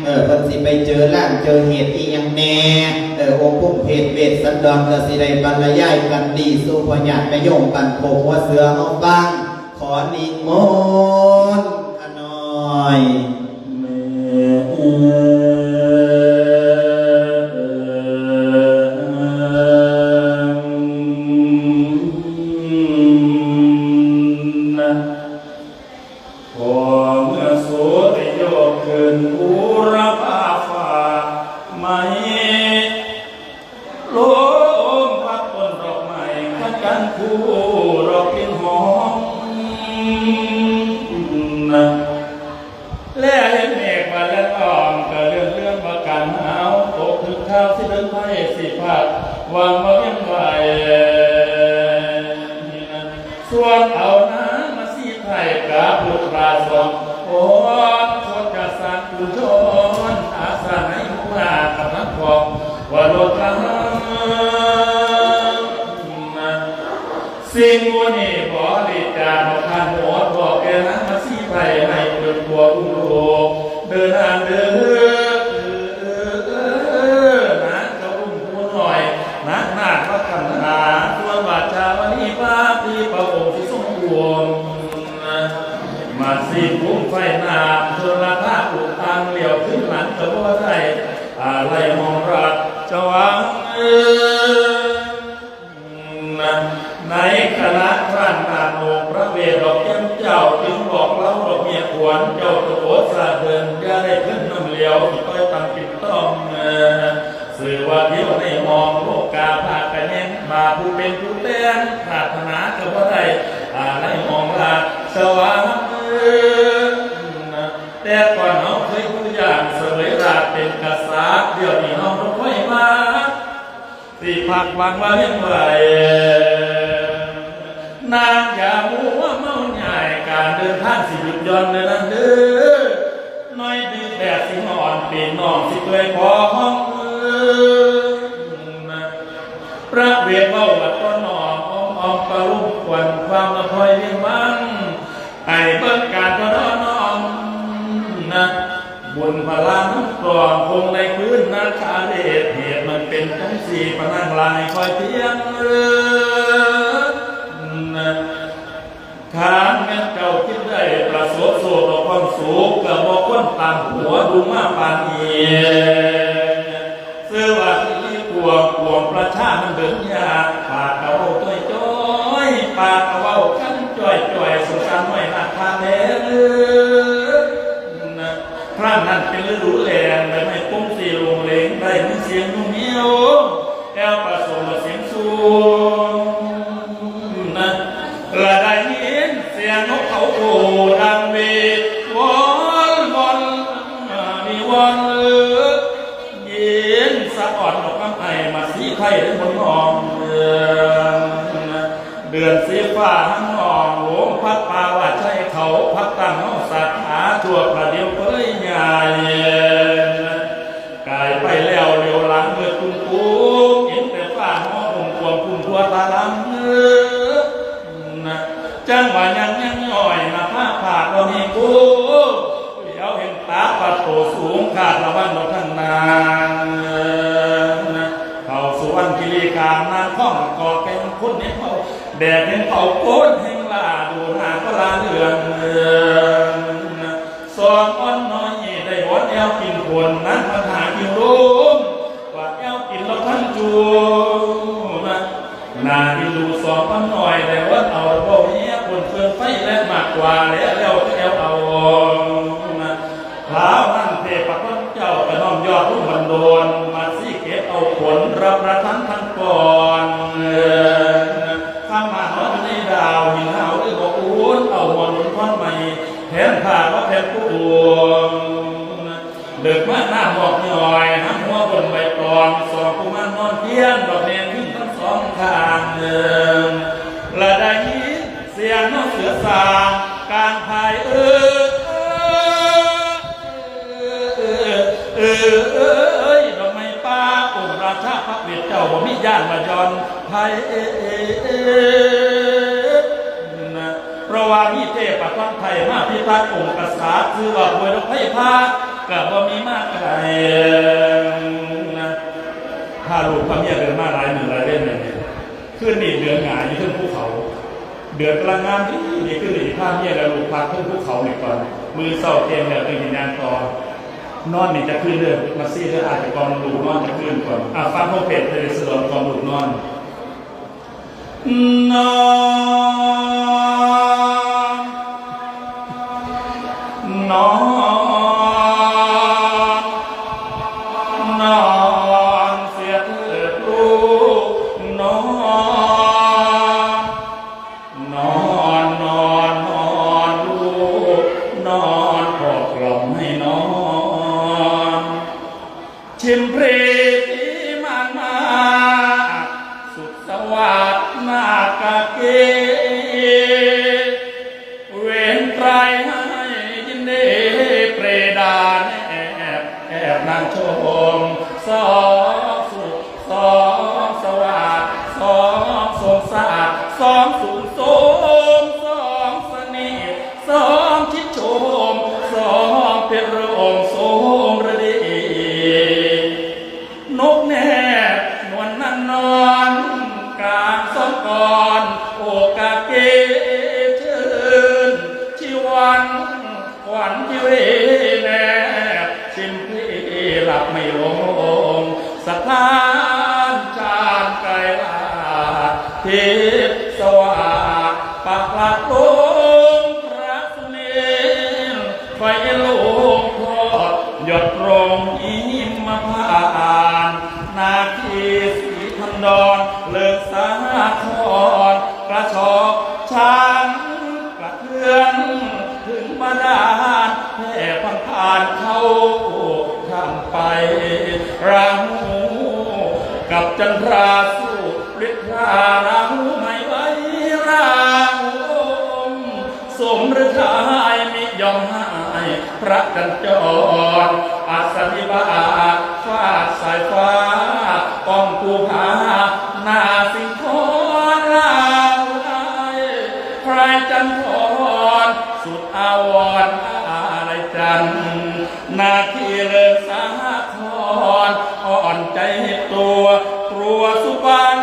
เออ เพิ่นสิไปเจอร่างเจอเหตุอีหยังแน่ เออ องค์พงเพศเวสสันดรก็สิได้บรรยายกันดีสู่พญาแม่ยงบ้านโคกหัวเสือเฮาฟัง ขอนิมนต์ขะน้อย แม่เอิ้น ขอเมื่อโสได้ยกขึ้นบูรพาฟ้าใหม่ ลมพัดต้นดอกไม้ คันจันทร์คู่ดอกเพ็ญหอม และเห็นเมฆมาแล่นล้อม ก็เลื่อนเลื่อนว่าการหนาว ตกถึงคราวสิเดินไพสิพัด วางบ่เวียนไหว ส่วนเอานางมาสีไทยกับลูกปลาสอง โอ้ คนจะสร้างกุญชร อาสาในมุกลากำลังของ ว่าลดละหัง สิ่งหมู่นี้บริจาคของท่านหมด บอกแก่นางมาสีไทย ให้เปิดบัวอุ้มลูก เดินทางเดิน นางก็อุ้มผู้น้อย นักนาฏว่ากันหา ส่วนวาจาวลีพาที่พระองค์ที่ทรงรวม มาสีคุ้มไฟน้ำ ชลทาอุทางเหลียวขึ้นหลังก็บ่ได้ อะไรมองรักจะวางเอิ้น ในขณะครั้นนาโนพระเวทดอกแก้มเจ้า จึงบอกเล่าดอกเมียขวัญเจ้าตัวโอดสาเดิน อย่าได้ขึ้นน้ำเหลียว สิต้อยตำกินต้องเอ่อ สื่อว่าเที่ยวในห้องโลกาภาคกันแย่งมาผู้เป็นผู้แทนปรารถนาก็บ่ได้ อะไรมองลาสว่างเอิ้น แต่ก่อนเฮาเคยผู้อย่างเสวยราชเป็นกษัตริย์ เดี๋ยวนี้เฮาบ่ค่อยมา สิพักวางไว้เพียงไหว นางอย่ามัวเมาใหญ่ การเดินทางสิหยุดหย่อนเลยนั้นเด้อ น้อยดึกแดดสิอ่อนปีน้องสิเปื่อยพอห้องเอิ้น พระเวทเว้าว่าต้นหอมออมออมปะลุงควันความมาพลอยเวียงวัง ไอ้เบิ่งการทะเลาะน้องนะ บุญพลาน้ำกรองคงในพื้นนาคาเดช เหตุมันเป็นทั้งสี่พนังลายคอยเพียงเอิ้นนะ ทางแม่นเจ้าคิดได้ประสบโศกต่อความสุข ก็บ่ควรตามหัวดูมาปานนี้ เสื้อว่าที่กลัวกลัวประชามันเดินยาก ปากกะเว้าจ้อยจ้อย ปากกะเว้าคันจ้อยจ้อย สงสารน้อยนาคาแท้เด้อ ครั้งนั้นเป็นฤดูแล้ง ใบไม้ปงสีลงเลง ได้ยินเสียงนกเหมียว แอวผสมกับเสียงสูงนะ และได้ยินเสียงนกเขาโห่ดังเวดวอนวอนมีวอนเออ ยินสะอ่อนดอกน้ำไอมาสีไข่ได้บนหอมเดือน เดือนสีฟ้าทั้งหอมลมพัดปาว่าใช่เขาพัดตั้งห้องสาขาทั่วประเดี๋ยวเปยใหญ่ กายไปแล้วเร็วหลังเมื่อตุ้งตุ้งเห็นแต่ฟ้าห้องกลมกลมกลุ่มทั่วตาลังเออ นะ จังว่ายังยังย่อยนะผ้าผาดว่ามีกู เดี๋ยวเห็นตาปัดโตสูงขาดระวังเราทั้งนางนะ เขาสุวรรณคิรีขานนางข้องก่อแกงคุณเห็นเขาแดดเห็นเขาโกนแห่งลาดูหน้าก็ลาเรืองเรืองนะ สองอ่อนน้อยได้บอนแอวกินผลนั้นปัญหากินลมกว่าแอวกินเราทั้งจูนะ นาอินดูสองพันหน่อย แต่ว่าเอาเบาเนี้ยคนเฟืองไฟและมากกว่าแล้วแล้วก็แอวเอานะ คราวนั้นเทพพระเจ้าก็น้อมยอดรูปบันโดน มาซี่เก็บเอาผลรับประทานทั้งก่อนคำมาน้อยในดาวหินหาวหรือบอกอุ่นเอาหัวหนุนท่อนใหม่แทนผ้าว่าแทนผู้ดวง เลิกมาหน้าหมอกย่อยหักหัวบนใบตองสองกุมารนอนเพียงดอกแมงขึ้นทั้งสองข้างเดิมและได้ยินเสียงนกเสือสางกลางพายเออเออเออเออเอยดอกไม้ป่าองค์ราชาพระเวทเจ้าบ่มีย่านมาย้อนไพยเออเออเออนะ เพราะว่ามีเทพประทันไทยมาพิทักษ์องค์กษัตริย์ชื่อว่าบวยดอกไพพาก็บ่มีมาไกลนะ พาลูกพาเมียเดินมาหลายมื้อหลายเดือนเนี่ย คืนนี้เดือนหงายอยู่เทิงภูเขา เดือนกำลังงามดีดี คืนนี้พาเมียและลูกพักเทิงภูเขานี่ก่อน มื้อเช้าแจ้งแล้วจึงสิย่างต่อ นอนนี่จะคืนเด้อ มาซี่เด้อ อาจจะกล่อมลูกนอนจะคืนก่อน อ่ะ ฟังห้องเพลงเพื่อจะสลองกล่อมลูกนอน นอน นอน นอนเสียเถิดลูก นอน นอน นอน นอนลูก นอน พ่อกล่อมให้นอน ชิมพรีที่มันมา สุขสวัสดิ์นาคาเก เวรไตรให้ยินดีเปรดาแนบแอบนางชม สองสุขสองสวัสดิ์สองสมศาสตร์สองสุขสมสองเสน่ห์ สองทิศชมสองเป็นโรมโสมฤดี นกแนบนวลนันนอน กลางสองกอน โอกาเกเชิญชีวัน ขวัญที่เวแนบชิมพลีหลับไม่ลง สถานชาญไกลลาทิศสว่างปักหลักลงพระสุเมรุไฟลงพอดยอดตรงหิมพานต์นาคีสีพันดอนเลิกสาครกระชอกช้างกระเทือนถึงบาดาลแผ่พังผ่านเข้าทำไปราหูก กับจันทราสุริทราราหูไม่ไหวราหูอมสมฤทัยมิยอมให้พระจันทร์จรอัศนิบาตฟาดสายฟ้าต้องกูหานาสิงคอนลาไหลใครจันทรสุดอาวรณ์อะไรจันทร์ นาคีเลิงสาครอ่อนใจตัวกลัวสุบรรณ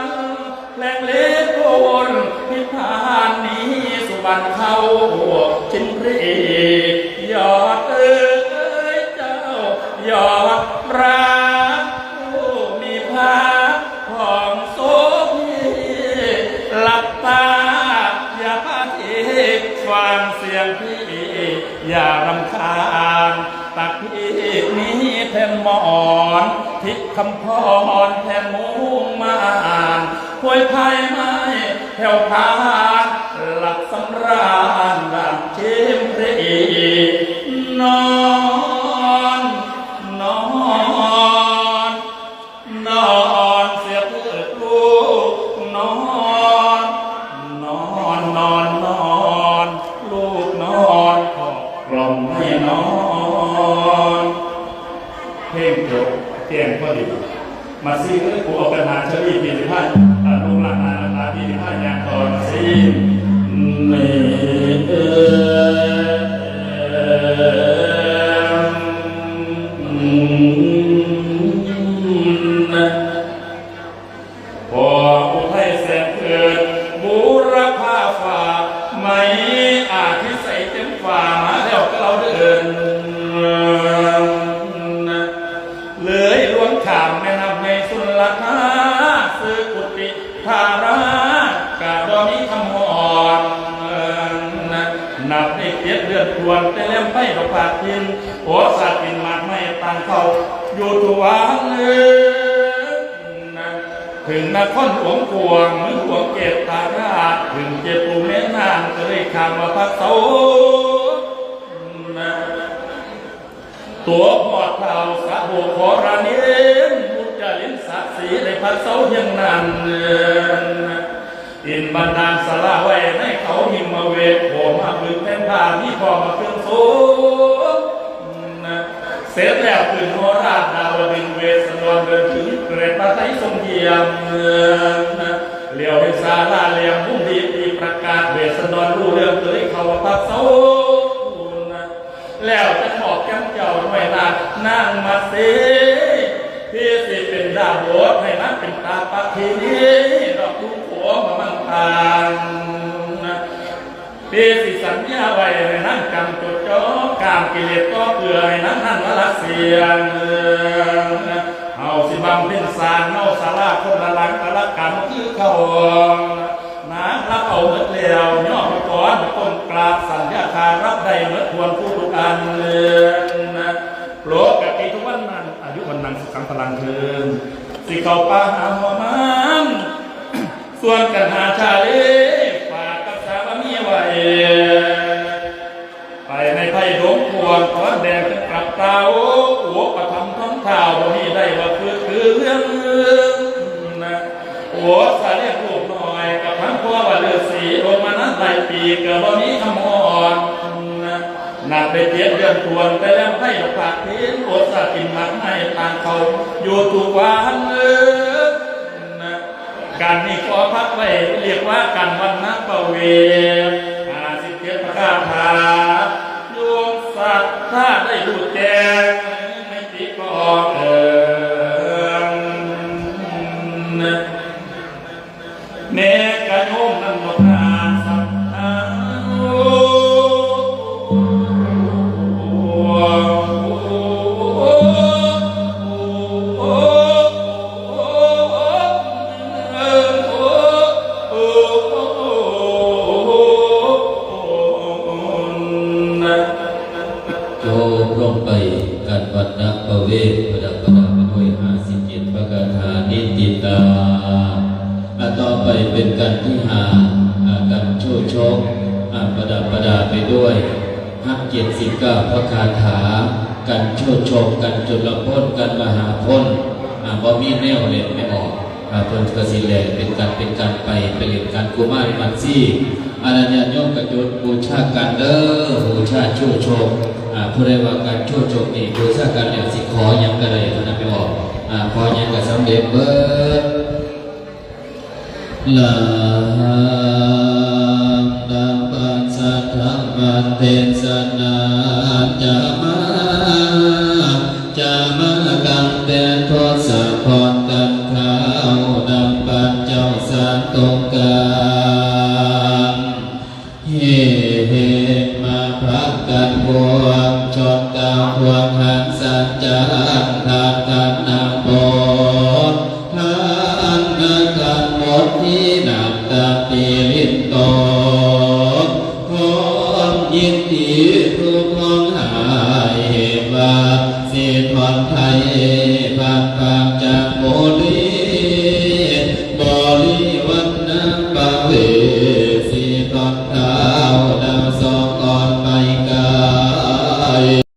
แหลงเลโกนพิพานนี้สุบรรณเข้าชินพรียอดเอ้ยเจ้ายอดรักผู้มีพระของโสภีหลับตาอย่าพาทีฟังเสียงพี่ อย่ารำคาญตักพี่นี้แทนหมอนทิพย์คำพรแทนมุงมานห้วยไผ่ไม้แถวพานหลับสำราญดังเชมเพลนอนนอน นอนเสียเถิดลูกนอนนอนนอนนอนลูกนอนขอกล่อมให้นอนเพลงจบแจ้งพอดีมาซีเอ้ยกูเอาปัญหาเชอรี่ปีสิบห้าอ่ะลงหลังงานราคาปีสิบห้ายางตอนซีนี่เออ พออุทัยแสงเกิดบูรพาฝ่าไหมอาทิไสเต็มฝ่ามาแล้วก็เราเดินเลยลวงข้ามแม่น้ำในสุรลาซื้อกุฏิทาราก็บ่มีคำหอนนับได้เจ็ดเดือนทวนแต่แลมไปดอกผาดทินโอสากินหมากไม้ต่างเขาอยู่ทุกวันเลย ถึงนครหลวงกวางเมืองหลวงเกตตาราชถึงเจตูแม่นางก็เลยข้ามมาพักเสาตัวพอดเท้าสะโบกขอราเนนมุจจาลินสะสีได้พักเสาเฮียงนั้น อินบันดาลสาราไว้ในเขาหิมมาเวทโผมาบึงแผ่นผ้ามีพอมาเครื่องโสม เสร็จแล้วขึ้นโหราดาวดึงเวสสันดรเดินถึงเกรดพระไทยทรงเยี่ยมเหลียวเห็นสาราเหลี่ยมมุ่งดีตีประกาศเวสสันดรรู้เรื่องเลยเขาว่าพักเสาแล้วจะบอกแก้มเจ้าหน่วยนาดนางมาเสพี่สิเป็นดาบโบสให้นางเป็นตาปักทีนี้ดอกทุ่งโขงมามังทาง ปีสิสัญญาไว้ให้นั่งจำจดจ่อกามกิเลสก็เปื่อยนั่งนั่นละละเสียงเฮาสิบำเพ็ญสร้างเฮาสาราคนละหลังกะละกรรมคือเขานางรับเอาหมดแล้วย่อมก่อนก้มกราบสัญญาคารับได้หมดควรผู้ทุกอันปกติทุกวันนั้นอายุวันนังสุขังพลังเทินสิเข้าป่าหาหมอมัน ส่วนกันหาชาลีฝากกับสามีไว้ ไปในไพ่ดงพวงตอนแดงจะกลับตาโอ้โอประทับท้องเท้าบ่มีได้ว่าคือคือเรื่องนะโอ้สาเรียกลูกน้อยกับทั้งพ่อว่าฤาษีลงมานั้นหลายปีก็บ่มีคำอ่อนนะนับไปเจ็ดเดือนทวนแต่แล้วไพ่ดอกผักเห็นโอสากินหมากไม้ต่างเขาอยู่ทุกวันเออ นะการนี้ขอพักไว้เรียกว่าการวันนะประเวทห้าสิบเจ็ดพระคาถาโยมศรัทธาได้รู้แจ้งในปีกองเอิงนะแม่กะโยมนั่นบอกนาศรัทธา จบลงไปการวันนะประเวทประดับประดาไปด้วยห้าสิบเจ็ดพระคาถานิติตา อ่ะต่อไปเป็นกันที่ห้าอ่ะกันโชชกอ่ะประดับประดาไปด้วย ทั้งเจ็ดสิบเก้าพระคาถา กันโชชกกันจุลพลกันมหาพล อ่าบ่มีแนวเล่นแม่ออก อ่าเพิ่นก็สิแล่นเป็นการเป็นการไป ไปเล่นการกุมารมัดซี่ อันนั้นญาติโยมก็จุดบูชากันเด้อ บูชาชูโชค อ่าผู้ใดว่าการชูโชคนี่บูชากันแล้วสิขอหยังก็ได้เท่านั้นแม่ออก อ่าขอหยังก็สำเร็จเบิด ลัง ดังปัญจธรรมเทศนา จะมา จะมาตั้งแต่ทศพรกันข้าว ดังปัญเจ้าสารตรงกลาง เฮ เฮ มาพากันพวงชนกาวพวงหันสันจานทานกันนางโป ทานอาการหมดที่หนักตาปีลินโต พร้อมยินดีทุกห้องหายเหตุว่า สิทอนไท